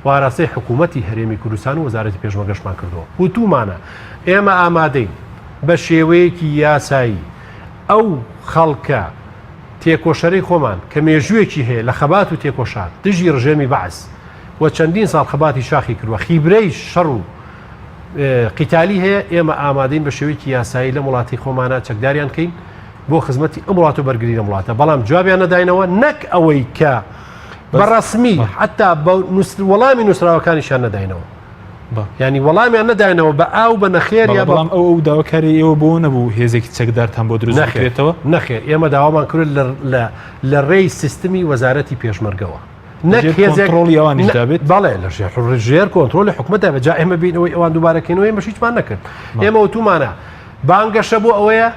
و ئاراستەی حکوومەتی هەرێمی کوردستان و وەزارەتی پێشمەرگەشمان کردووە. وتوومانە ئێمە ئامادەین. بە شێوەیەکی یاسایی ئەو خەڵکە تێکۆشەرەی خۆمان کە مێژوویەکی هەیە لە خەبات و تێکۆشان دژی ڕژێمی بەعس و چەندین ساڵ خەباتی شاخی کردوە خیبرەی شەڕ و قیتالی هەیە ئێمە ئامادەین بە شێوەیەکی یاسایی لەم وڵاتی خۆمانە چەکداریان کەین بۆ خزمەتی ئەم وڵات و بەرگری لەم وڵاتە بەڵام جوابیان نەداینەوە نەک ئەوەی کە بە ڕەسمی حتا بە وەڵامی نووسراوەکانیشیان نەداینەوە ینی وەڵامیان نەداینەوە بە ئاو بە نەخێر یا بەڵام ئەو ئەو داواکاری ئێوە بۆ نەبوو هێزێکی چەکدارتان بۆ دروست نەخێتەوە نەخێر ئێمە داوامان کرد لە ڕێی سیستمی وەزارەتی پێشمەرگەوە نەک هێزێک کۆنتڕۆڵی ئەوانیشدا بێت؟ بەڵێ لە ژێر ژێر کۆنترۆلی حکومەتدا بێت جا ئێمە بین ئەوەی ئەوان دووبارەکەینەوە ئێمەش هیچمان نەکرد ئێمە وتومانە بانگەشە بۆ ئەوەیە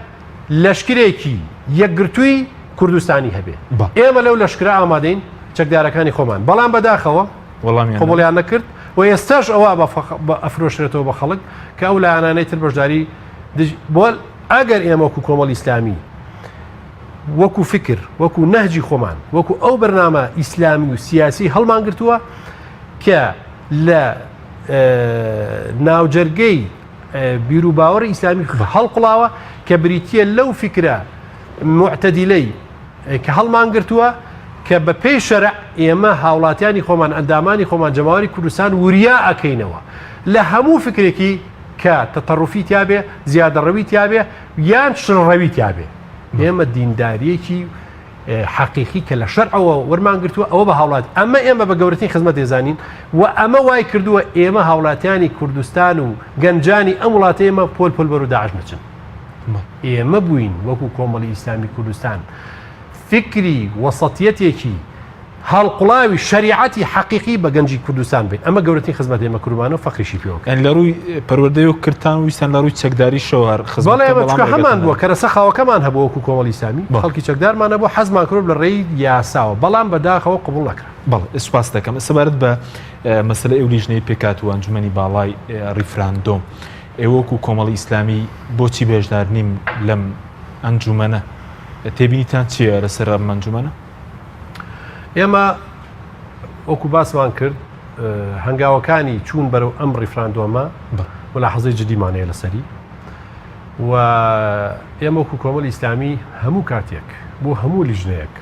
لەشکرێکی یەکگرتووی کوردستانی هەبێ ئێمە لەو لەشکرە ئامادەین چەکدارەکانی خۆمان بەڵام بەداخەوە قبوڵیان نەکرد و ئێستاش ئەوە ئەفرۆشرێتەوە بە خەڵک کە ئەو لایەنانەی تر بەشداری بۆ ئەگەر ئێمە وەکو کۆمەڵی ئیسلامی وەکو فکر، وەکو نەهجی خۆمان، وەکو ئەو بەرنامە ئیسلامی و سیاسی هەڵمانگرتووە کە لە ناوجەرگەی بیروباوەڕی ئیسلامی هەڵقوڵاوە کە بریتییە لەو فکرە موعتەدیلەی کە هەڵمانگرتووە کە بە پێی شەرع ئێمە هاوڵاتیانی خۆمان ئەندامانی خۆمان جەماوەری کوردستان وریا ئەکەینەوە لە هەموو فکرێکی کە تەتەڕوفی تیابێ زیادەڕەوی تیابێ یان شڕڕەوی تیابێ ئێمە دینداریەکی حەقیقی کە لە شەرعەوە وەرمان گرتووە ئەوە بە هاوڵاتی ئەمە ئێمە بە گەورەترین خزمەت دەزانین و ئەمە وای کردووە ئێمە هاوڵاتیانی کوردستان و گەنجانی ئەم وڵاتە ئێمە پۆل پۆل بەرو داعش نەچن ئێمە بووین وەکو کۆمەڵی ئیسلامی کوردستان فکری وەسەتیەتێکی هەڵقوڵاوی شەریعەتی حەقیقی بە گەنجی کوردستان بین ئەمە گەورەترین خزمەت ئێمە کردومانە و فەخریشی پێوە یانی لە ڕووی پەروەردەی و کردتان ویستان لە ڕووی چەکداریشەوە هەر خزمەت بەڵێ ئێمە چونکە هەمان بووە کەرەسە خاوەکەمان هەبوو وەکو کۆمەڵی ئیسلامی خەڵکی چەکدارمان هەبوو حەزمان کرد لە ڕێی یاساوە بەڵام بەداخەوە قبوڵ نەکرا. بەڵێ سوپاست دەکەم. سەبارەت بە مەسەلەی ئەو لیژنەی پێکهات و ئەنجومەنی باڵای ڕیفراندۆم ئێوە وەکو کۆمەڵی ئیسلامی بۆچی بەشدار نیم لەم ئەنجومەنە؟ تێبینیتان چییە لەسەر ئەم ئەنجومەنە؟ ئێمە وەکو باسمان کرد هەنگاوەکانی چوون بەرەو ئەم ڕیفراندۆمە ملاحەزەی جدیمان هەیە لەسەری و ئێمە وەکو کۆمەڵی ئیسلامی هەموو کاتێک بۆ هەموو لیژنەیەک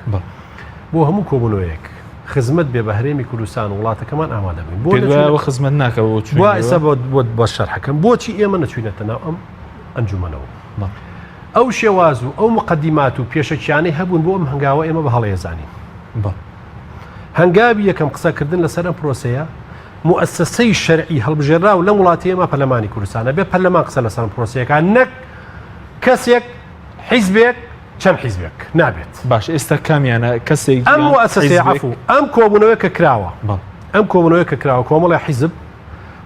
بۆ هەموو کۆبوونەوەیەک خزمەت بێ بە هەرێمی کوردستان و وڵاتەکەمان ئامادە بووین بۆ نەچوینە خزمەت ناکە بۆ چوین بۆ ئێستا بۆ بۆ شەرحەکەم بۆچی ئێمە نەچوینەتە ناو ئەم ئەنجومەنەوە ئەو شێواز و ئەو موقەدیمات و پێشەکیانەی هەبوون بۆ ئەم هەنگاوە ئێمە بە هەڵەی ئەزانین. هەنگاوی یەکەم قسەکردن لەسەر ئەم پرۆسەیە موئەسەسەی شەرعی هەڵبژێراو لەم وڵاتی ئێمە پەرلەمانی کوردستانە بێ پەرلەمان قسە لەسەر ئەم پرۆسەیەکە نەک کەسێک حیزبێک چەند حیزبێک نابێت. باش ئێستا کامیانە کەسێک ئەم موئەسەسەیە عەفو ئەم کۆبوونەوەی کە کراوە ئەم کۆبوونەوەی کە کراوە کۆمەڵی حیزب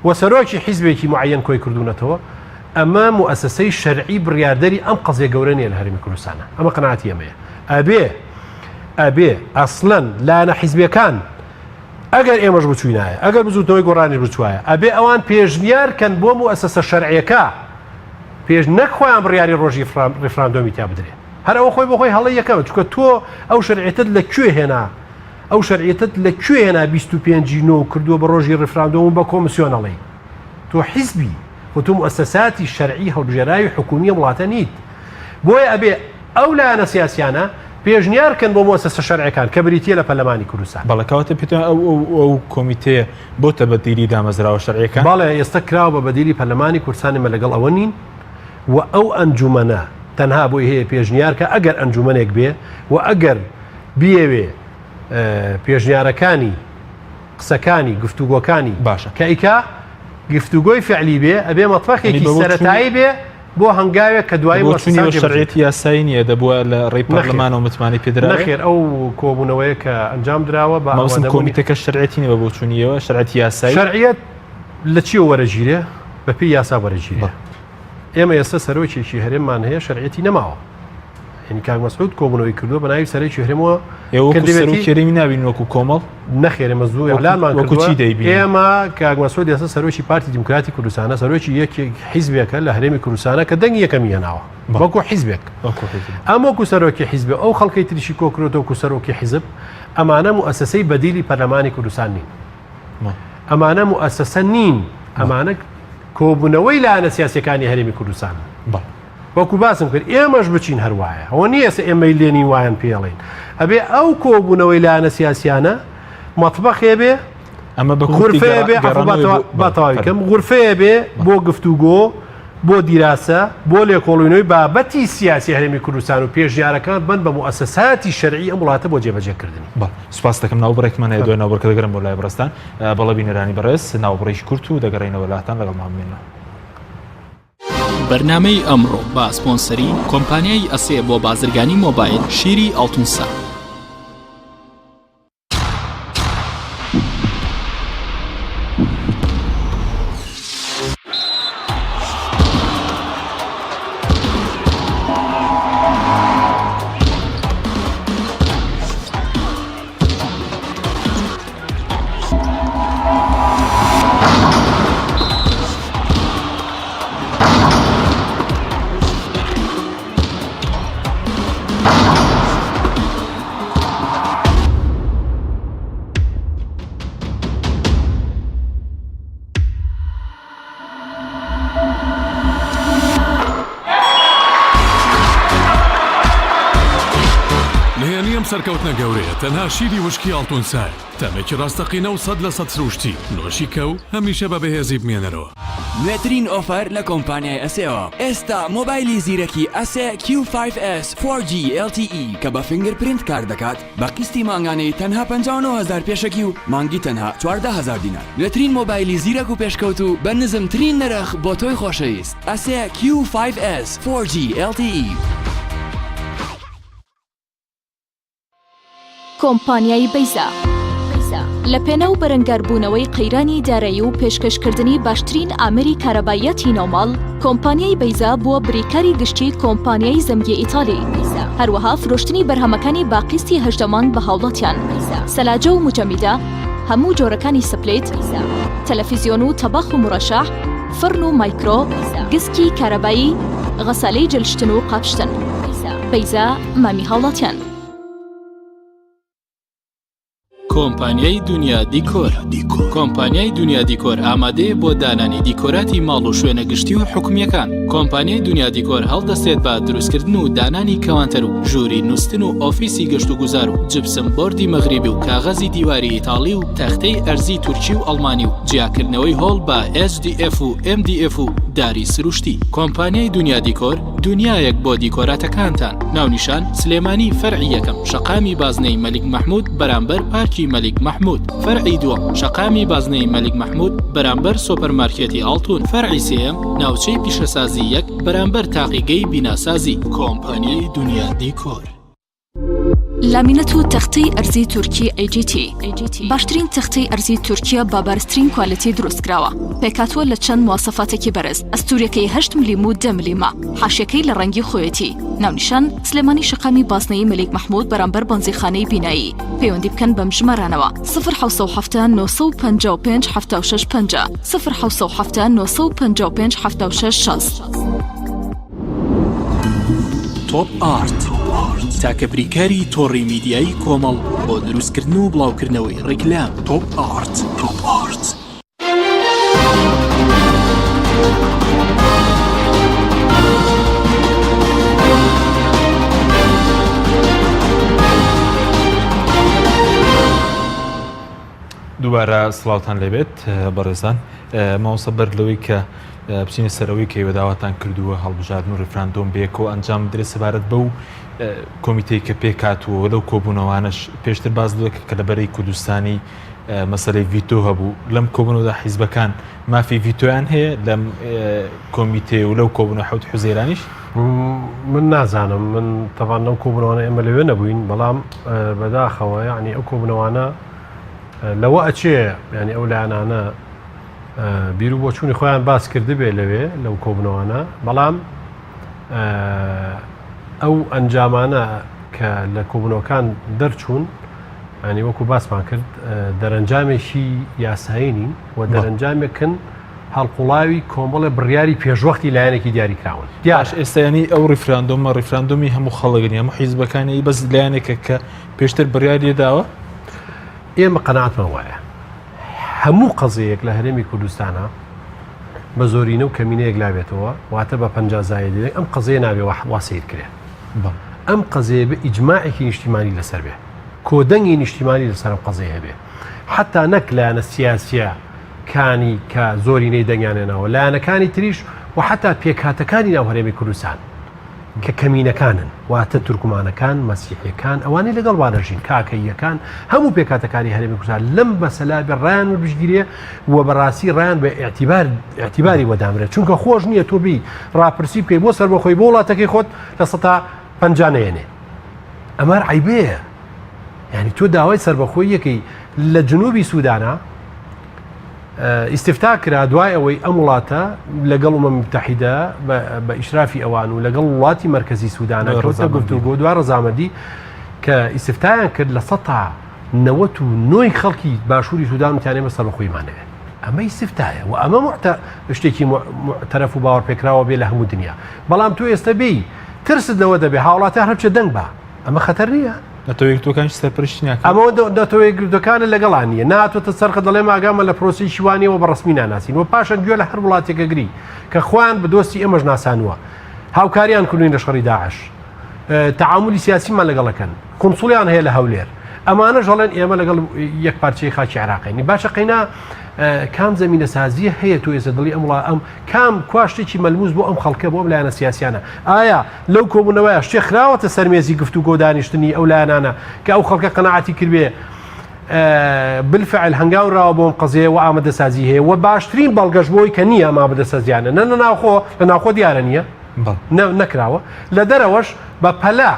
و سەرۆکی حیزبێکی معەیەن کۆی کردوونەتەوە، ئەمە موئەسەسەی شەرعی بڕیاردەری ئەم قەزیە گەورە نیە لە هەرێمی کوردستانا، ئەمە قەناعەتی ئێمەیە. ئەبێ ئەبێ ئەسڵەن لایەنە حیزبیەکان ئەگەر ئێمەش بچوینایە، ئەگەر بزوتنەوەی گۆڕانیش بچوایە، ئەبێ ئەوان پێشنیار کەن بۆ موئەسەسە شەرعیەکە پێش نەک خۆیان بڕیاری ڕۆژی ڕیفراندۆمی تیا بدرێ. هەر ئەوە خۆی بۆ خۆی هەڵەی یەکەمە، چونکە تۆ ئەو شەرعیەتەت لە کوێ هێنا؟ ئەو شەرعیەتەت لە کوێ هێنا 25 ی نۆ کردووە بە ڕۆژی ڕیفراندۆم و بە کۆمسیۆن ئەڵێی تۆ حیزبی خۆ تۆ موئەسەساتی شەرعی هەڵبژێراوی حکومی ئەم وڵاتە نیت بۆیە ئەبێ ئەو لایەنە سیاسیانە پێشنیار کەن بۆ موئەسەسە شەرعیەکان کە بریتیە لە پەرلەمانی کوردستان. بەڵێ کەواتە پێتان ئەو ئەو ئەو کۆمیتەیە بۆتە بەدیلی دامەزراوە شەرعیەکان؟ بەڵێ ئێستا کراوە بە بەدیلی پەرلەمانی کوردستان ئێمە لەگەڵ ئەوە نین و ئەو ئەنجومەنە تەنها بۆی هەیە پێشنیار کە ئەگەر ئەنجومەنێک بێ و ئەگەر بیەوێ پێشنیارەکانی قسەکانی گفتوگۆکانی باشە کە ئیکا گفتوگۆی فعلی بێ ئەبێ مەتبەخێکی سەرەتایی بێ بۆ هەنگاوێک کە دوای بۆچوونی شەرعیەتی یاسایی نییە دەبووە لە ڕێی پەرلەمانەوە متمانەی پێدرا نەخێر ئەو کۆبوونەوەیە کە ئەنجام دراوە بە مەوسم کۆمیتەکە شەرعیەتی نییە بە بۆچوونیەوە شەرعیەتی یاسایی شەرعیەت لە چیەوە وەرەگیرێ بەپێی یاسا وەرەگیرێ ئێمە ئێستا سەرۆکێکی هەرێممان هەیە شەرعیەتی نەماوە یعنی کاک مەسعود کۆبوونەوەی کردووە بە ناوی سەرۆکی هەرێمەوە ئێوە وەکو سەرۆکی هەرێمی نابین وەکو کۆمەڵ؟ نەخێر ئێمە زوو ئیعلانمان وەکو کردووە چی دەیبینن؟ ئێمە کاک مەسعود ئێستا سەرۆکی پارتی دیموکراتی کوردستانە سەرۆکی یەکێک حیزبێکە لە هەرێمی کوردستانە کە دەنگی یەکەمی هێناوە بەڵێ. وەکو حیزبێک وەکو حیزب. ئەم وەکو سەرۆکی حیزب ئەو خەڵکەی تریشی کۆکردۆتەوە وەکو سەرۆکی حیزب ئەمانە موئەسەسەی بەدیلی پەرلەمانی کوردستان نین بەڵێ. ئەمانە موئەسەسە نین ئەمانە کۆبوونەوەی لایەنە سیاسیەکانی هەرێمی کوردستانن. بەڵێ. وەکو باسم کرد ئێمەش بچین هەر وایە. ئەوە نییە ئێستا ئێمەی لێنین وایان پێڵێین. ئەبێ ئەو کۆبوونەوەی لایەنە سیاسیانە مەتبەخێ بێ، ئەمە بە کورتی غورفەیە بێ، عەفو با گەڕانەوەی تەوا- بۆ- با تەواوی فەرموو. کەم، غورفەیە بێ بۆ گفتوگۆ، بۆ دیراسە، بۆ لێکۆڵینەوەی بابەتی سیاسی هەرێمی کوردستان و پێشنیارەکان بن بە موئەسەساتی شەرعی ئەم وڵاتە بۆ جێبەجێکردنی. بەڵێ سوپاست دەکەم. ناوبڕێکمان هەیە، دوای ناوبڕەکە دەگەڕێم بۆ لای بەڕێزتان. بەڵێ بینەرانی بەڕێز، ناوبڕێکی کورت و دەگەڕێینەوە لاتان، لەگەڵمان بمێنەوە. بەرنامەی ئەمڕۆ بە سپۆنسەری کۆمپانیای ئەسێ بۆ بازرگانی مۆبایل شیری ئاڵتونسا. نهێنی ئەم سەرکەوتنە گەورەیە تەنها شیری وشکی ئاڵتون سایە، تامێکی ڕاستەقینە و 100% سروشتی، نۆشی کە و هەمیشە بە بەهێزی بمێنەرەوە. نوێترین offer لە کۆمپانیای ئەسێوە ئێستا مۆبایلی زیرەکی ئەسێ Q5S 4G LTE کە بە fingerprint کار دەکات بە قیستی مانگانەی تەنها 59 هەزار پێشەکی و مانگی تەنها 14 هەزار دینار نوێترین مۆبایلی زیرەک و پێشکەوتوو بە نزمترین نرخ بۆ تۆی خۆشەویست ئەسێ Q5S 4G LTE. کۆمپانیای بەیزا لە پێناو بەرەنگاربوونەوەی قەیرانی دارایی و پێشکەشکردنی باشترین ئامێری کارەباییاتی ناوماڵ، کۆمپانیای بەیزا بووە بریکاری گشتی کۆمپانیای زەمگی ئیتالی. هەروەها فرۆشتنی بەرهەمەکانی بە قیستی 18 مانگ بە هاوڵاتیان. سەلاجە و موجەمیدە، هەموو جۆرەکانی split، تەلەفیزیۆن و تەباخ و مورەشەح، فڕن و مایکرۆ، گسکی کارەبایی، غەسالەی جلشتن و قاپشتن. بەیزا مامی هاوڵاتیان. کۆمپانیای دونیا دیکۆر کۆمپانیای دونیا دیکۆر ئامادەیە بۆ دانانی دیکۆراتی ماڵ و شوێنە گشتی و حکومییەکان. کۆمپانیای دونیا دیکۆر هەڵدەستێت بە دروستکردن و دانانی کەوانتەر و ژووری نوستن و ئۆفیسی گەشتوگوزار و جپسم بۆردی مەغریبی و کاغەزی دیواری ئیتاڵی و تەختەی ئەرزی تورکی و ئەڵمانی و جیاکردنەوەی هۆڵ بە HDF و MDF و داری سروشتی. کۆمپانیای دونیا دیکۆر دونیایەک بۆ دیکۆراتەکانتان. ناونیشان، سلێمانی فەرعی یەکەم، شەقامی بازنەی مەلیک مەحمود بەرامبەر پارکی مەلیک مەحمود. فەرعی دووەم، شەقامی بازنەی مەلیک مەحمود بەرامبەر سۆپەرمارکێتی ئاڵتون. فەرعی سێیەم، ناوچەی پیشەسازی یەک بەرامبەر تاقیگەی بیناسازی. کۆمپانیای دونیا دیکۆر. لامینەت و تەختەی ئەرزی تورکی AGT باشترین تەختەی ئەرزی تورکیە بە بەرزترین quality دروستکراوە پێکهاتووە لە چەند مواسەفاتێکی بەرز ئەستوریەکەی هەشت ملیم و دە ملیمە حاشیەکەی لە ڕەنگی خۆیەتی ناونیشان سلێمانی شەقامی بازنەیی مەلیک مەحمود بەرامبەر بەنزیخانەی بینایی پەیوەندی بکەن بەم ژمارانەوە 0 770 955 76 50 0 770 955 76 60. تۆپ ئارت تاکە بریکاری تۆڕی میدیایی کۆمەڵ بۆ دروستکردن و بڵاوکردنەوەی ڕیکلام تۆپ ئارت تۆپ ئارت. دووبارە سڵاوتان لێبێت بەڕێزان مامۆستا بەر لەوەی کە بچینە سەرەوەی کە ئێوە داواتان کردووە هەڵبژاردن و ڕیفراندۆم بەیەکەوە ئەنجام بدرێت سەبارەت بەو کۆمیتەی کە پێکهاتووە لەو کۆبوونەوانەش پێشتر باس لەوە کە لە بەرەی کوردستانی مەسەلەی ڤیتۆ هەبوو لەم کۆبوونەوەدا حیزبەکان مافی ڤیتۆیان هەیە لەم کۆمیتەی و لەو کۆبوونە حوت حوزەیرانیش من نازانم من تەبان لەو کۆبوونەوانە ئێمە لەوێ نەبووین بەڵام بەداخەوە یعنی ئەو کۆبوونەوانە لەوە ئەچێ یعنی ئەو لایەنانە بیر و بۆچوونی خۆیان باس کردبێ لەوێ لەو کۆبوونەوانە بەڵام ئەو ئەنجامانە کە لە کۆبوونەوەکان دەرچوون ینی وەکو باسمان کرد دەرەنجامێکی یاسایی نین و دەرەنجامێکن هەڵقوڵاوی کۆمەڵێ بڕیاری پێشوەختی لایەنێکی دیاریکراون. دیارە ئێستا یانی ئەو ڕیفراندۆمە ڕیفراندۆمی هەموو خەڵک نیە هەموو حیزبەکانی بەس لایەنێکە کە پێشتر بڕیاری لێداوە؟ ئێمە قەناعەتمان وایە هەموو قەزیەیەک لە هەرێمی کوردستانا. بە زۆرینە و کەمینە یەکلابێتەوە، واتە بە 50 زایدی دەنگ، ئەم قەزیە نابێ وا سەیر کرێ. ئەم قەزیە بێ ئیجماعێکی نیشتیمانی لەسەر بێ، کۆدەنگی نیشتیمانی لەسەر ئەم قەزیە هەبێ. حەتا نەک لایەنە سیاسیە کانی کە زۆرینەی دەنگیان هێناوە، لایەنەکانی تریش و حەتا پێکهاتەکانی ناو هەرێمی کوردستان. کە کەمینەکانن، واتە تورکمانەکان، مەسیحیەکان، ئەوانەی لەگەڵمان ئەژین، کاکەییەکان، هەموو پێکهاتەکانی هەرێمی کوردستان لەم مەسەلە بێ ڕایان وەربگیرێ و بەڕاستی ڕایان بە ئیعتیبار ئیعتیباری بۆ دامرێت، چونکە خۆش نییە تۆ بێی ڕاپرسی بکەی بۆ سەربەخۆی بۆ وڵاتەکەی خۆت 50% نەیەنێ. ئەمە هەر عەیبەیە. یانی تۆ داوای سەربەخۆییەکەی لە جنوبی سودانا ئیستفتا کرا دوای ئەوەی ئەم وڵاتە لەگەڵ ئومەم متحیدە بە ئیشرافی ئەوان و لەگەڵ وڵاتی مەرکەزی سوودانە کەوتە گفتوگۆ دوای ڕەزامەندی کە ئیستفتایان کرد 99% خەڵکی باشووری سوودان وتیان ئێمە سەربەخۆییمان ئەوێت ئەمە ئیستفتایە و ئەمە معتە شتێکی معتەرەف و باوەڕپێکراوە بێ لە هەموو دنیا بەڵام تۆ ئێستا بێی ترست لەوە دەبێ هاوڵاتیان هەر بچێ دەنگ بە ئەمە خەتەر نییە؟ نەتەوە یەکگرتووەکانیش سەرپەرشتی ناکەن؟ ئەمە نەتەوە یەکگرتووەکانە لەگەڵا نییە ناتوەتە سەرخە دەڵێم ئاگامان لە پرۆسەیەکی وا نییە و بە ڕەسمی ناناسین و پاشان گوێ لە هەر وڵاتێک ئەگری کە خۆیان بە دۆستی ئێمەش ناسانووە هاوکاریان کردوین لە شەڕی داعش تەعامولی سیاسیمان لەگەڵ ئەکەن کونسوڵیان هەیە لە هەولێر ئەمانەش هەڵێن ئێمە لەگەڵ یەک پارچەی خاکی عێراقین باشە قەینا کام زەمینە سازیە هەیە تۆ ئێستا دڵی ئەم وڵا ئەم کام کوا شتێکی مەلموس بۆ ئەم خەڵکە بۆ ئەم لایەنە سیاسیانە ئایا لەو کۆبوونەوەیە شتێ خراوەتە سەر مێزی گفتوگۆ دانیشتنی ئەو لایەنانە کە ئەو خەڵکە قەناعەتی کردبێ بالفعل هەنگاو راوە بۆم قەزیە و ئامادەسازی هەیە و باشترین بەڵگەش بۆی کە نییە ئەم ئامادەسازیانە نە لە ناوخۆ لە ناوخۆ دیارە نییە نەکراوە لە دەرەوەش بە پەلە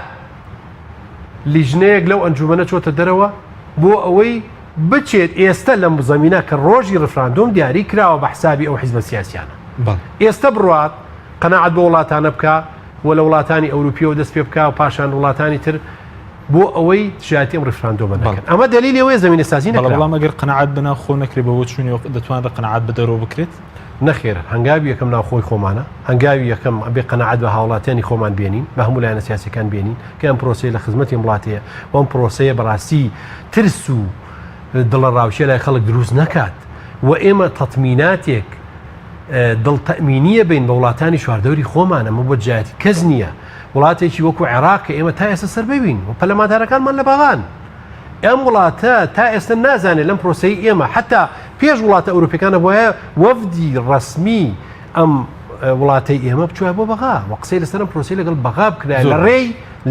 لیژنەیەک لەو ئەنجومەنە چۆتە دەرەوە بۆ ئەوەی بچێت ئێستە لەم زەمینە کە ڕۆژی ڕفراندۆم دیاری کراوە بە حسابی ئەو حیزبە سیاسیانە ئێستە بڕوات قەناعەت بۆ وڵاتانە بکا و لە وڵاتانی ئەوروپیەوە دەست پێ بکا و پاشان وڵاتانی تر بۆ ئەوەی دژایەتی ئەم ڕفراندۆمە نەکەن ئەمە دەلیلی ئەوەیە زەمینە سازی نەکراوە. بەڵام ئەگەر قەناعەت بە ناوخۆ نەکرێت بەوە چوونی دەتوانرێت قەناعەت بە دەرەوە بکرێت؟ نەخێر هەنگاوی یەکەم ناوخۆی خۆمانە، هەنگاوی یەکەم ئەبێ قەناعەت بە هاوڵاتیانی خۆمان بێنین، بە هەموو لایەنە سیاسیەکان بێنین کە ئەم پرۆسەیە لە خزمەتی ئەم وڵاتەیە و ئەم پرۆسەیە بەڕاستی ترس و دڵەڕاوکێ لای خەڵک دروست نەکات و ئێمە تەتمیناتێک دڵ تەئمینیە بین بە وڵاتانی چواردەوری خۆمان ئەمە بۆ دژایەتی کەس نییە وڵاتێکی وەکو عێراق کە ئێمە تا ئێستا سەر بەوین و پەلەمادارەکانمان لە باغان ئەم وڵاتە تا ئێستا نازانێت لەم پرۆسەی ئێمە حتا پێش وڵاتە ئەوروپیەکانە بۆیە وەفدی ڕەسمی ئەم وڵاتەی ئێمە بچوە بۆ بەغا و قسەی لەسەر ئەم پرۆسەی لەگەڵ بەغا بکرایە لە ڕێی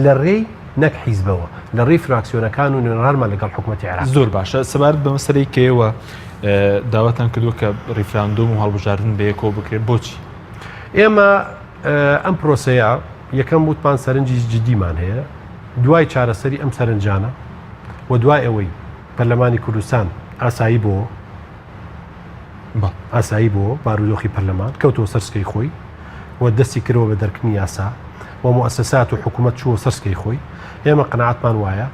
لە ڕێی نەک حیزبەوە لە ڕێی فراکسیۆنەکان و نوێنەرانمان لەگەڵ حکوومەتی عێراق. زۆر باشە سەبارەت بە مەسەلەی کە ئێوە داواتان کردووە کە ڕیفراندۆم و هەڵبژاردن بەیەکەوە بکرێت بۆچی؟ ئێمە ئەم پرۆسەیە یەکەم وتمان سەرنجی جدیمان هەیە دوای چارەسەری ئەم سەرنجانە و دوای ئەوەی پەرلەمانی کوردستان ئاسایی بۆ ئاسایی بۆ بارودۆخی پەرلەمان کەوتەوە سەر سکەی خۆی و دەستی کردەوە بە دەرکردنی یاسا و موئەسەسات و حکوومەت چووە سەر سکەی خۆی ئێمە قەناعەتمان وایە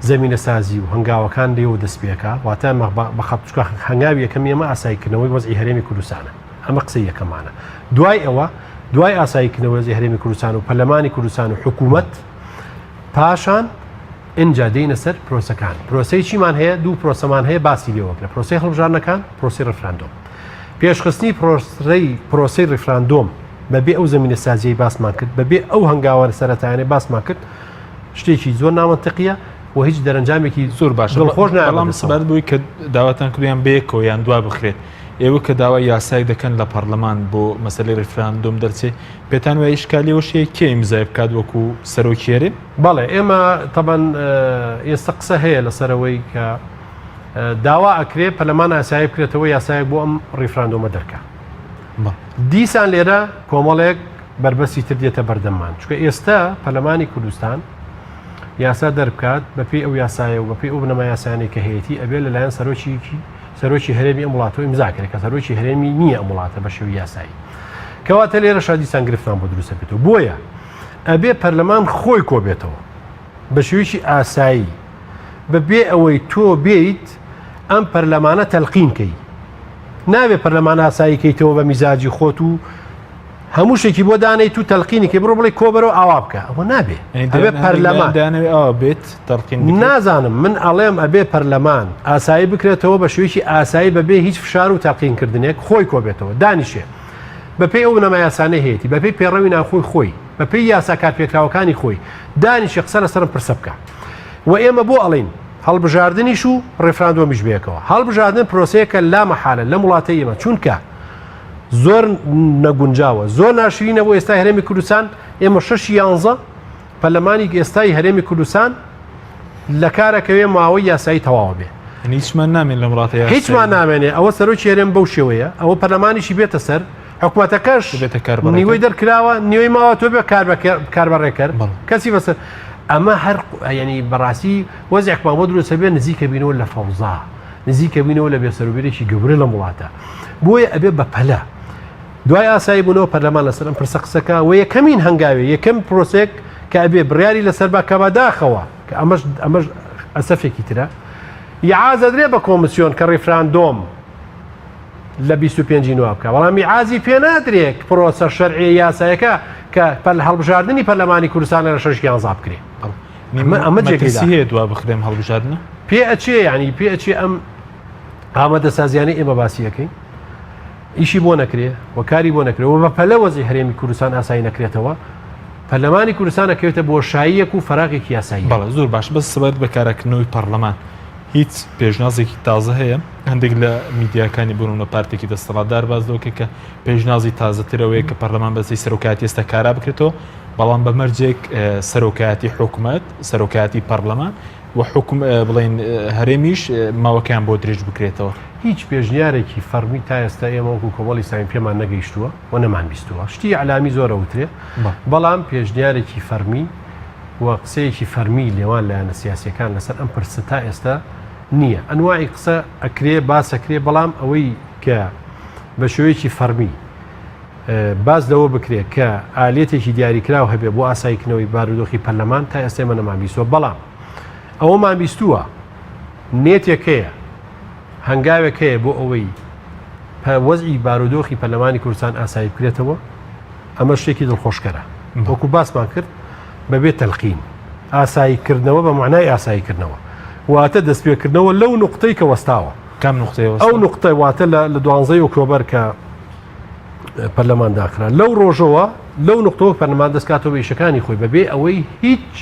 زەمینەسازی و هەنگاوەکان لێوە دەست پێکا واتە بە خەت چونکە هەنگاوی یەکەمی ئێمە ئاساییکردنەوەی وەزعی هەرێمی کوردستانە ئەمە قسەی یەکەمانە دوای ئەوە دوای ئاساییکردنەوەی وەزعی هەرێمی کوردستان و پەرلەمانی کوردستان و حکوومەت پاشان ئینجا دێینە سەر پرۆسەکان. پرۆسەی چیمان هەیە؟ دوو پرۆسەمان هەیە باسی لێوە کرا، پرۆسەی هەڵبژاردنەکان، پرۆسەی ڕیفراندۆم. پێشخستنی پرۆسەی پرۆسەی ڕیفراندۆم بەبێ ئەو زەمینەسازیەی باسمان کرد، بەبێ ئەو هەنگاوە سەرەتایانەی باسمان کرد، شتێکی زۆر نامەنتقیە و هیچ دەرەنجامێکی زۆر باشە دڵخۆش نایە بەڵام بەدەستەوە. سەبارەت بەوەی کە داواتان کردووە یان بەیەکەوە یان دوا بخرێت، ئێوە کە داوای یاسایەک دەکەن لە پەڕلەمان بۆ مەسەلەی ڕیفراندۆم دەرچێ، پێتان وایە ئیشکالی ئەوەش هەیە کێ ئیمزای بکات وەکو سەرۆکی هەرێم؟ بەڵێ ئێمە تەبەن ئێستا قسە هەیە لەسەرەوەی کە داوا ئەکرێ پەرلەمان ئاسایی بکرێتەوە یاسایەک بۆ ئەم ڕیفراندۆمە دەرکا. دیسان لێرە کۆمەڵێک بەربەستی تر دێتە بەردەممان چونکە ئێستا پەرلەمانی کوردستان یاسا دەربکات بەپێی ئەو یاسایە و بەپێی ئەو بنەما یاسایانەی کە هەیەتی ئەبێ لەلایەن سەرۆکیکی سەرۆکی هەرێمی ئەم وڵاتەوە ئیمزا کرێت کە سەرۆکی هەرێمی نییە ئەم وڵاتە بە شێوەی یاسایی کەواتە لێرەشا دیسان گرفتمان بۆ دروستە بێتەوە بۆیە ئەبێ پەرلەمان خۆی کۆبێتەوە بە شێوەیەکی ئاسایی بەبێ ئەوەی تۆ بێیت ئەم پەرلەمانە تەلقین کەی نابێ پەرلەمان ئاسایی کەیتەوە بە میزاجی خۆت و هەموو شتێکی بۆ دانێیت و تەلقینی کەی بڕۆ بڵێ کۆبەرەوە ئاوا بکە ئەوە نابێ ئەبێ پەرلەمان دانەوێ ئاوا بێت تەلقین بکرێت؟ نازانم من ئەڵێم ئەبێ پەرلەمان ئاسایی بکرێتەوە بە شێوەیەکی ئاسایی بەبێ هیچ فشار و تەلقینکردنێک خۆی کۆبێتەوە دانیشێ. بەپێی ئەو بنەما یاسانەی هەیەتی، بەپێی پەیڕەوی ناوخۆی خۆی، بەپێی یاسا کارپێکراوەکانی خۆی، دانیشێ قسە لەسەر ئەم پرسە بکا. و ئێمە بۆ ئەڵێین هەڵبژاردنیش و ڕێفراندۆمیش بەیەکەوە. هەڵبژاردن پرۆسەیەکە لا مەحالە لەم وڵاتەی ئێمە، چونکە زۆر نەگونجاوە، زۆر ناشرینە بۆ ئێستای هەرێمی کوردستان، ئێمە شەشی یانزە پەرلەمانی ئێستای هەرێمی کوردستان لە کارەکەوێ ماوەی یاسایی تەواوە بێ. یعنی هیچمان نامێن لەم وڵاتە یاسایی. هیچمان نامێنێ ئەوە سەرۆکی هەرێم بەو شێوەیە ئەوە پەرلەمانیشی بێتە سەر حکومەتەکەش بێتە کاربەڕێکەر. نیوەی دەرکراوە نیوەی ماوە تۆ بێ کاربەڕێکەر بەڵێ. کەسی بەسەر ئەمە هەر یعنی بەڕاستی وەزعێکمان بۆ دروستە بێ نزیکە بینەوە لە فەوزا نزیکە بینەوە لە بێسەروبەرێکی گەورە لەم وڵاتە بۆیە ئەبێ بە پەلە دوای ئاسایی بوونەوە پەرلەمان لەسەر ئەم پرسە قسەکە و یەکەمین هەنگاوێ یەکەم پرۆسێک کە ئەبێ بڕیاری لەسەر با کە بەداخەوە کە ئەمەش ئەمەش ئەسەفێکی ترە ئیعاز ئەدرێ بە کۆمسیۆن کە ڕیفراندۆم لە 25 نووا بکە بەڵام ئیعازی پێ نادرێ پرۆسە شەرعیە یاسایەکە کە پەل هەڵبژاردنی پەرلەمانی کوردستانە لە شەش یانزا بکرێ ئەمە ئەمە جێگەی مەترسی هەیە دوا بخرێم هەڵبژاردنە پێ ئەچێ یعنی پێ ئەچێ ئەم ئامادەسازیانەی ئێمە باسی ئەکەین ئیشی بۆ نەکرێ و کاری بۆ نەکرێ و بە پەلە وەزعی هەرێمی کوردستان ئاسایی نەکرێتەوە، پەرلەمانی کوردستان ئەکەوێتە بۆشاییەک و فەراغێکی یاساییەوە. بەڵێ زۆر باش، بەس سەبارەت بە کاراکردنەوەی پەڕلەمان هیچ پێشنازێکی تازە هەیە؟ هەندێک لە میدیاکانی بۆ نمونە پارتێکی دەستەڵاتدار باس لەوە کرد کە پێشنازی تازەتر ئەوەیە کە پەرلەمان بەسەی سەرۆکایەتی ئێستا کارا بکرێتەوە، بەڵام بە مەرجێک سەرۆکایەتی حکومەت، سەرۆکایەتی پەڕلەمان و حوکم بڵێین هەرێمیش ماوەکەیان بۆ درێژ بکرێتەوە. هیچ پێشنیارێکی فەڕمی تا ئێستا ئێمە وەکو کۆمەڵی ئیسلامی پێمان نەگەیشتووە و نەمانبیستووە. شتی ئیعلامی زۆر ئەوترێ، بەڵام پێشنیارێکی فەڕمی و قسەیەکی فەرمی لێوان لایەنە سیاسییەکان لەسەر ئەم پرسە تا ئێستا نییە. ئەنواعی قسە ئەکرێ، باس ئەکرێ، بەڵام ئەوەی کە بە شێوەیەکی فەڕمی باس لەوە بکرێ کە ئالیەتێکی دیاریکراو هەبێ بۆ ئاساییکردنەوەی بارودۆخی پەرلەمان تا ئێستا ئێمە نەمانبیستووە، بەڵام ئەوەمان بیستووە نێتێک هەیە، هەنگاوێک هەیە بۆ ئەوەی وەزعی بارودۆخی پەرلەمانی کوردستان ئاسایی بکرێتەوە، ئەمە شتێکی دڵخۆشکەرە. وەکو باسمان کرد بەبێ تەلقین، ئاساییکردنەوە بە مەعنای ئاساییکردنەوە واتە دەستپێکردنەوە لەو نوقتەی کە وەستاوە. کام نوقتەی وەستاوە؟ ئەو نوقتە واتە لە دوانزەی ئۆکتۆبەر کە پەرلەمان داخرا لەو ڕۆژەوە لەو نقطەوە پەرلەمان دەستکاتەوە بە ئیشەکانی خۆی بەبێ ئەوەی هیچ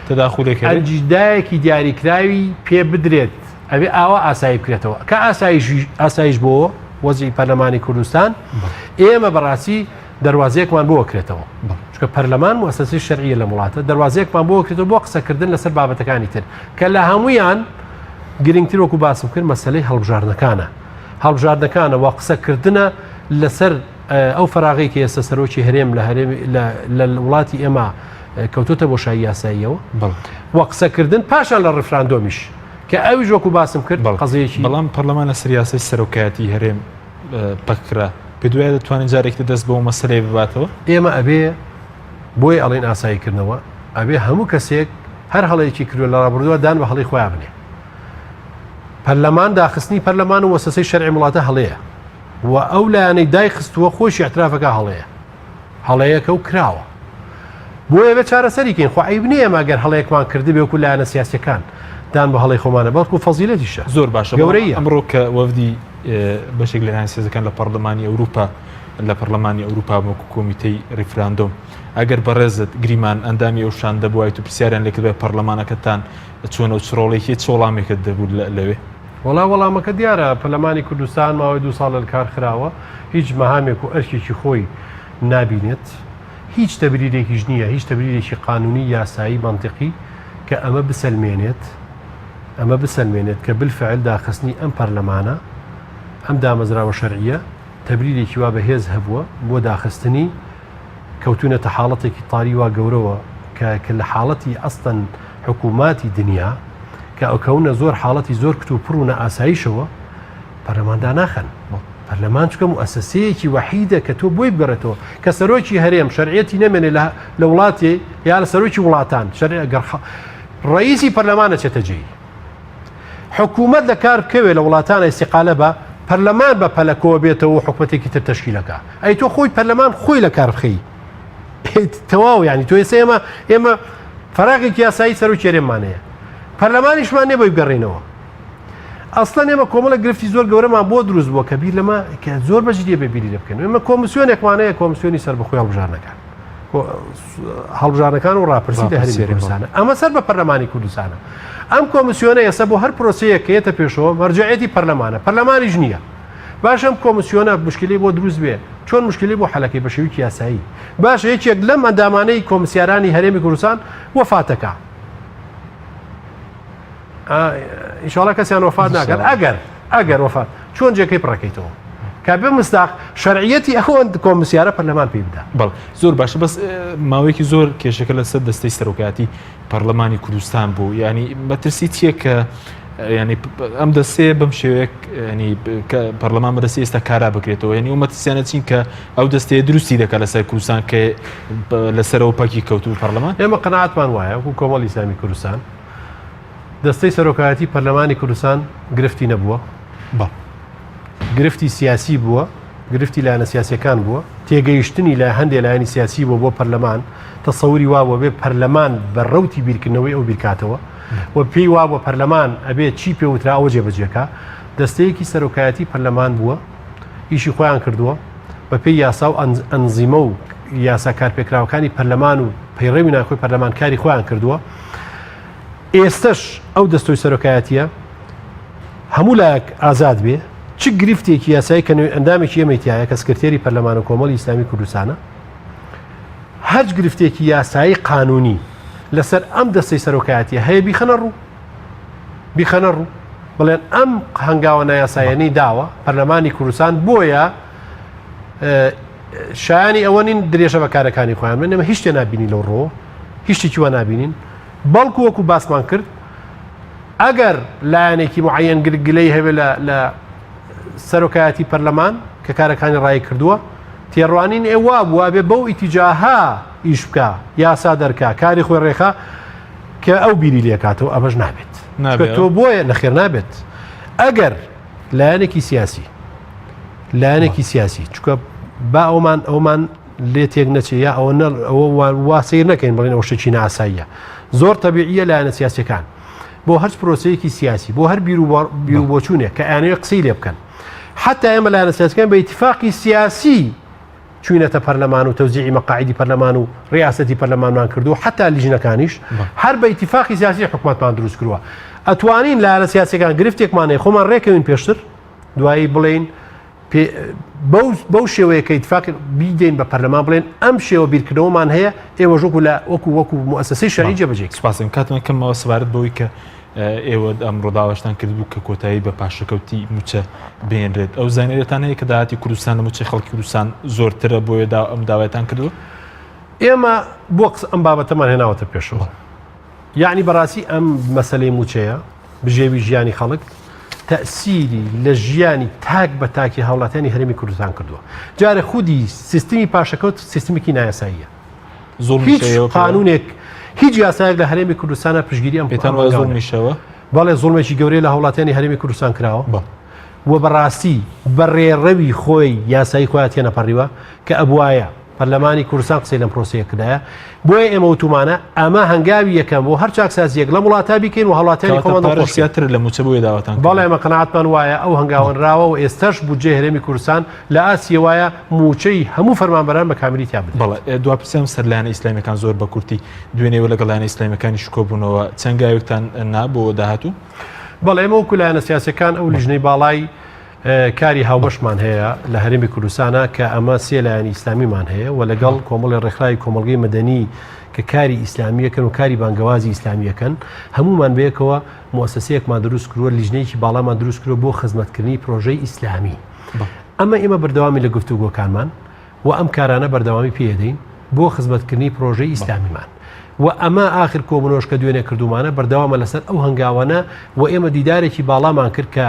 تەداخولێک هەبێت. ئەنجیدایەکی دیاریکراوی پێ بدرێت ئەبێ ئاوا ئاسایی بکرێتەوە کە ئاسایش ئاسایش بۆ وەزعی پەرلەمانی کوردستان ئێمە بەڕاستی دەروازەیەکمان بۆ کرێتەوە چونکە پەرلەمان موسسەی شەرعیە لەم وڵاتە دەروازەیەکمان بۆ کرێتەوە بۆ قسەکردن لەسەر بابەتەکانی تر کە لە هەمویان گرنگتر وەکو باسم کرد مەسەلەی هەڵبژاردنەکانە هەڵبژاردنەکانە و قسەکردنە لەسەر ئەو فەراغەی کە ئێستا سەرۆکی هەرێم لە هەرێم لە وڵاتی ئێمە کەوتۆتە بۆشایی یاساییەوە و قسەکردن پاشان لە ڕفراندۆمیش کە ئەویش وەکو باسم کرد قەزیەکی بەڵام پەرلەمان لەسەر یاسای سەرۆکایەتی هەرێم پەکخرا پێت وایە دەتوانین جارێکی تر دەست بەو مەسەلەیە بباتەوە؟ ئێمە ئەبێ بۆیە ئەڵێین ئاساییکردنەوە ئەبێ هەموو کەسێک هەر هەڵەیەکی کردووە لە ڕابردووە دان بە هەڵەی خۆیان بنێ پەرلەمان داخستنی پەرلەمان و مۆسەسەی شەرعی وڵاتە هەڵەیە و ئەو لایەنەی دایخستووە خۆشی اعترافەکە هەڵەیە هەڵەیەکە و کراوە بۆیە بێ چارەسەری کەین خۆ عیب نییە ئێمە گەر هەڵەیەکمان کردبێ وەکو لایەنە سیاسیەکان دان بە هەڵەی خۆمانە بەڵکو فەزیلەتیشە زۆر باشە گەورەیە ئەمڕۆ کە وەفدی بەشێک لە لایەن سیاسەکان لە پەرلەمانی ئەوروپا لە پەرلەمانی ئەوروپا وەکو کۆمیتەی ریفراندۆم ئەگەر بەڕێزت گریمان ئەندامی ئەو شاندە بوایت و پرسیاریان لێکردبای پەرلەمانەکەتان چۆنە و چ ڕۆڵێکی چ وەڵامێکت دەبوو لەوێ؟ وەڵا وەڵامەکە دیارە، پەرلەمانی کوردستان ماوەی دوو ساڵە لە کار خراوە، هیچ مەهامێک و ئەرکێکی خۆی نابینێت، هیچ تەبریرێکیش نییە، هیچ تەبریرێکی قانونی، یاسایی، مەنتیقی کە ئەمە بسەلمێنێت، ئەمە بسەلمێنێت کە بالفعل داخستنی ئەم پەرلەمانە، ئەم دامەزراوە شەرعییە تەبریرێکی وا بەهێز هەبووە بۆ داخستنی، کەوتوونەتە حاڵەتێکی تاری وا گەورەوە کە کە لە حاڵەتی ئەسڵەن حکووماتی دنیا کە ئەکەونە زۆر حاڵەتی زۆر کتوپڕ و نائاسایشەوە پەرلەمان داناخەن. پەرلەمان چونکە موئەسەسەیەکی وەحیدە کە تۆ بۆی بگەڕێتەوە کە سەرۆکی هەرێم شەرعیەتی نەمێنێ لە لە وڵاتێ یا لە سەرۆکی وڵاتان شەرع گەر ڕئیسی پەرلەمان ئەچێتە جێی. حکوومەت لە کار بکەوێ لە وڵاتانە ئیستیقالە بە پەرلەمان بە پەلە کۆ بێتەوە و حکومەتێکی تر تەشکیلەکە ئەی تۆ خۆی پەرلەمان خۆی لە کار بخەی تەواو ینی تۆ ئێستا ئێمە ئێمە فراغێکی یاسایی سەرۆکی هەرێممان هەیە پەرلەمانیشمان نیە بۆی بگەڕێینەوە. ئەسڵەن ئێمە کۆمەڵێک گرفتی زۆر گەورەمان بۆ دروست بووە کە بیر لەمە کە زۆر بەجدیە بێ بیری لێ بکەن ئێمە کۆمسیۆنێکمان هەیە کۆمسیۆنی سەربەخۆی هەڵبژاردنەکان هەڵبژاردنەکان و ڕاپرسی لە هەرێمی کوردستانە ئەمە سەر بە پەرلەمانی کوردستانە ئەم کۆمسیۆنە ئێستا بۆ هەر پرۆسەیەک کە یەتە پێشەوە مەرجەعێتی پەرلەمانە پەرلەمانیش نییە باشە ئەم کۆمسیۆنە مشکلی بۆ دروست بێ چۆن مشکلی بۆ حەلەکەی بە شێوەیەکی یاسایی باشە یەکێک لەم ئەندامانەی کۆمسیارانی هەرێمی کوردستان وەفاتەکە ئینشاڵا کەسیان وەفات ناکات ئەگەر ئەگەر وەفات چۆن جێکەی پڕەکەیتەوە کە بێ مستاق شەرعیەتی ئەوەند کۆمسیارە پەرلەمان پێی بدا بەڵ زۆر باشە بەس ماوەیەکی زۆر کێشەکە لەسەر دەستەی سەرۆکاتی پەرلەمانی کوردستان بوو ینی مەترسی چییە کە ینی ئەم دەستەیە بەم شێوەیەک ینی پەرلەمان بەدەستی ئێستا کارا بکرێتەوە ینی و مەترسیانە چین کە ئەو دەستەیە دروستی دەکات لەسەر کوردستان کە لەسەرەوە پەکی کەوتو پەرلەمان ئێمە قەناعەتمان وایە وەکو کۆمەڵی ئیسلامی کوردستان دەستەی سەرۆکایەتی پەرلەمانی کوردستان گرفتی نەبووە، گرفتی سیاسی بووە، گرفتی لایەنە سیاسیەکان بووە، تێگەیشتنی لە هەندێ لایەنی سیاسی بووە بۆ پەرلەمان، تەسەوری وابووە بێ پەرلەمان بە ڕەوتی بیرکردنەوەی ئەو بیرکاتەوە و پێی وابووە پەرلەمان ئەبێ چی پێ وترا ئەوە جێبەجێکا. دەستەیەکی سەرۆکایەتی پەرلەمان بووە، ئیشی خۆیان کردووە، بەپێی یاسا و ئەنزیمە و یاسا کارپێکراوەکانی پەرلەمان و پەیڕەوی ناخۆی پەرلەمان کاری خۆیان کردووە. ئێستەش ئەو دەستۆی سەرۆکایەتیە هەموو لایەک ئازاد بێ چ گرفتێکی یاسایی کە نوێ ئەندامێکی ئێمەی تایە کە سکرتێری پەرلەمان و کۆمەڵی ئیسلامی کوردستانە هەرچ گرفتێکی یاسایی قانونی لەسەر ئەم دەستەی سەرۆکایەتیە هەیە بیخەنە ڕوو بیخەنە ڕوو بڵێن ئەم هەنگاوە نایاسایەنەی داوە پەرلەمانی کوردستان بۆیە شایانی ئەوە نین درێژە بە کارەکانی خۆیان من ئێمە هیچ شتێ نابینین لەو ڕۆوە هیچ شتێکی وا نابینین بەڵکو وەکو باسمان کرد ئەگەر لایەنێکی معەن گلەی هەبێ لە لە سەرۆکایەتی پەرلەمان کە کارەکانی ڕای کردووە تێڕوانین ئێ وا بووە بێ بەو ئیتیجاها ئیش بکە یاسا دەرکا کاری خۆی ڕێخا کە ئەو بیری لێکاتەوە ئەمەش نابێت تۆ بۆیە نەخێر نابێت ئەگەر لایەنێکی سیاسی لایەنێکی سیاسی چکە با ئەومان ئەومان لێ تێک نەچێ یا ئەوە ئەوە وا سیر نەکەین بڵێن ئەو شتێکی ناساییە زۆر تەبیعیە لایەنە سیاسەکان بۆ هەرچ پرۆسەیەکی سیاسی بۆ هەر بیر و بۆچوونێک کە ئەیانەوێت قسەی لێ بکەن حتا ئێمە لایەنە سیاسەکان بە ئیتفاقی سیاسی چوینەتە پەرلەمان و تەوزیعی مەقاعیدی پەرلەمان و ڕیاسەتی پەرلەمانمان کردو حتا لیژنەکانیش هەر بە ئیتفاقی سیاسی حکومەتمان دروست کردووە ئەتوانین لایەنە سیاسەکان گرفتێکمان هەیە خۆمان ڕێکەوین پێشتر دوایی بڵێین بەو بەو شێوەیە کە ئیتفاق بیدەین بە پەرلەمان بڵێن ئەم شێوە بیرکردنەوەمان هەیە ئێوەش وەکو لە وەکو وەکو موسسەی شەرعی جێبەجێ سپاسم کاتمان کەمەوە سەبارەت بەوەی کە ئێوە ئەم ڕووداوەشتان کردبوو کە کۆتایی بە پاشەکەوتی موچە بێنرێت ئەو زانیارەتان هەیە کە داهاتی کوردستان لە موچەی خەڵکی کوردستان زۆرترە بۆیە دا ئەم داوایتان کردووە ئێمە بۆ قسە ئەم بابەتەمان هێناوەتە پێشەوە یعنی بەڕاستی ئەم مەسلەی موچەیە بژێوی ژیانی خەڵک تەسیری لە ژیانی تاک بە تاکی هاوڵاتیانی هەرێمی کوردستان کردووە جارە خودی سیستمی پاشەکەوت سیستمێکی نایاساییە هیچ قانونێک هیچ یاسایەک لە هەرێمی کوردستانە پشگیری ئەم پێتان وایە زوڵمیشەوە؟ بەڵێ زوڵمێکی گەورەی لە هاوڵاتیانی هەرێمی کوردستان کراوە و بەڕاستی بە ڕێڕەوی خۆی یاسایی خۆیان تێنەپەڕیوە کە ئەبوایە پەرلەمانی کوردستان قسەی لەم پرۆسەیە کردایە بۆیە ئێمە وتومانە ئەمە هەنگاوی یەکەم بۆ هەر چاکسازیەک لەم وڵاتە بیکەین و هاوڵاتیانی خۆمان دڵخۆش زیاتر لە مووچە بۆیە داواتان بەڵێ ئێمە قەناعەتمان وایە ئەو هەنگاوەنراوە و ئێستاش بودجەی هەرێمی کوردستان لە ئاستی وایە مووچەی هەموو فەرمانبەران بە کاملی تیا بدرێت. بەڵێ دوا پرسیارم سەر لایەنە ئیسلامیەکان زۆر بە کورتی دوێنێ ئێوە لەگەڵ لایەنە ئیسلامیەکانیش کۆبوونەوە چەند گاوێکتان نا بۆ داهاتوو؟ بەڵێ ئێمە وەکو لایەنە سیاسیەکان ئەو لیژنەی باڵای کاری هاوبەشمان هەیە لە هەرێمی کوردستانە کە ئەمە سێ لایەنی ئیسلامیمان هەیە و لەگەڵ کۆمەڵی ڕێکخراوی کۆمەڵگەی مەدەنی کە کاری ئیسلامیەکەن و کاری بانگەوازی ئیسلامیەکەن هەمومان بەیەکەوە موسسەیەکمان دروست کردووە لیژنەیەکی باڵامان دروست کردووە بۆ خزمەتکردنی پرۆژەی ئیسلامی ئەمە ئێمە بەردەوامی لە گفتوگۆکانمان و ئەم کارانە بەردەوامی پێدەین بۆ خزمەتکردنی پرۆژەی ئیسلامیمان و ئەمە ئاخر کۆبوونەوەش کە دوێنێ کردومانە بەردەوامە لەسەر ئەو هەنگاوانە و ئێمە دیدارێکی باڵامان کرد کە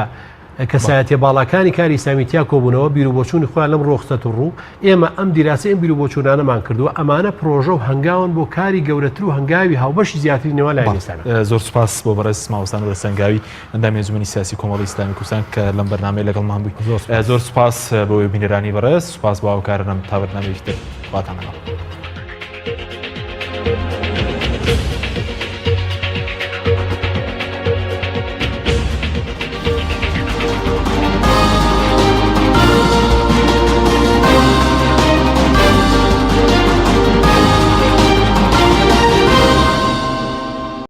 کەسایەتیە باڵاکانی کاری ئیسلامی تیا کۆبوونەوە، بیروبۆچوونی خۆیان لەم ڕووە خستەتە ڕوو، ئێمە ئەم دیراسەی ئەم بیروبۆچوونانەمان کردووە، ئەمانە پرۆژە و هەنگاون بۆ کاری گەورەتر و هەنگاوی هاوبەشی زیاتری نێوان لایەنە ئیسلامیەکان. زۆر سوپاس بۆ بەڕێز مامۆستا نورە سەنگاوی ئەندامی ئەنجومەنی سیاسی کۆمەڵی ئیسلامی کوردستان کە لەم بەرنامەیە لەگەڵمان بووی. زۆر سوپاس بۆ بینەرانی بەڕێز، سوپاس بۆ هاوکارانم تا بەرنامەیەکی تر خواتان لەگەڵ.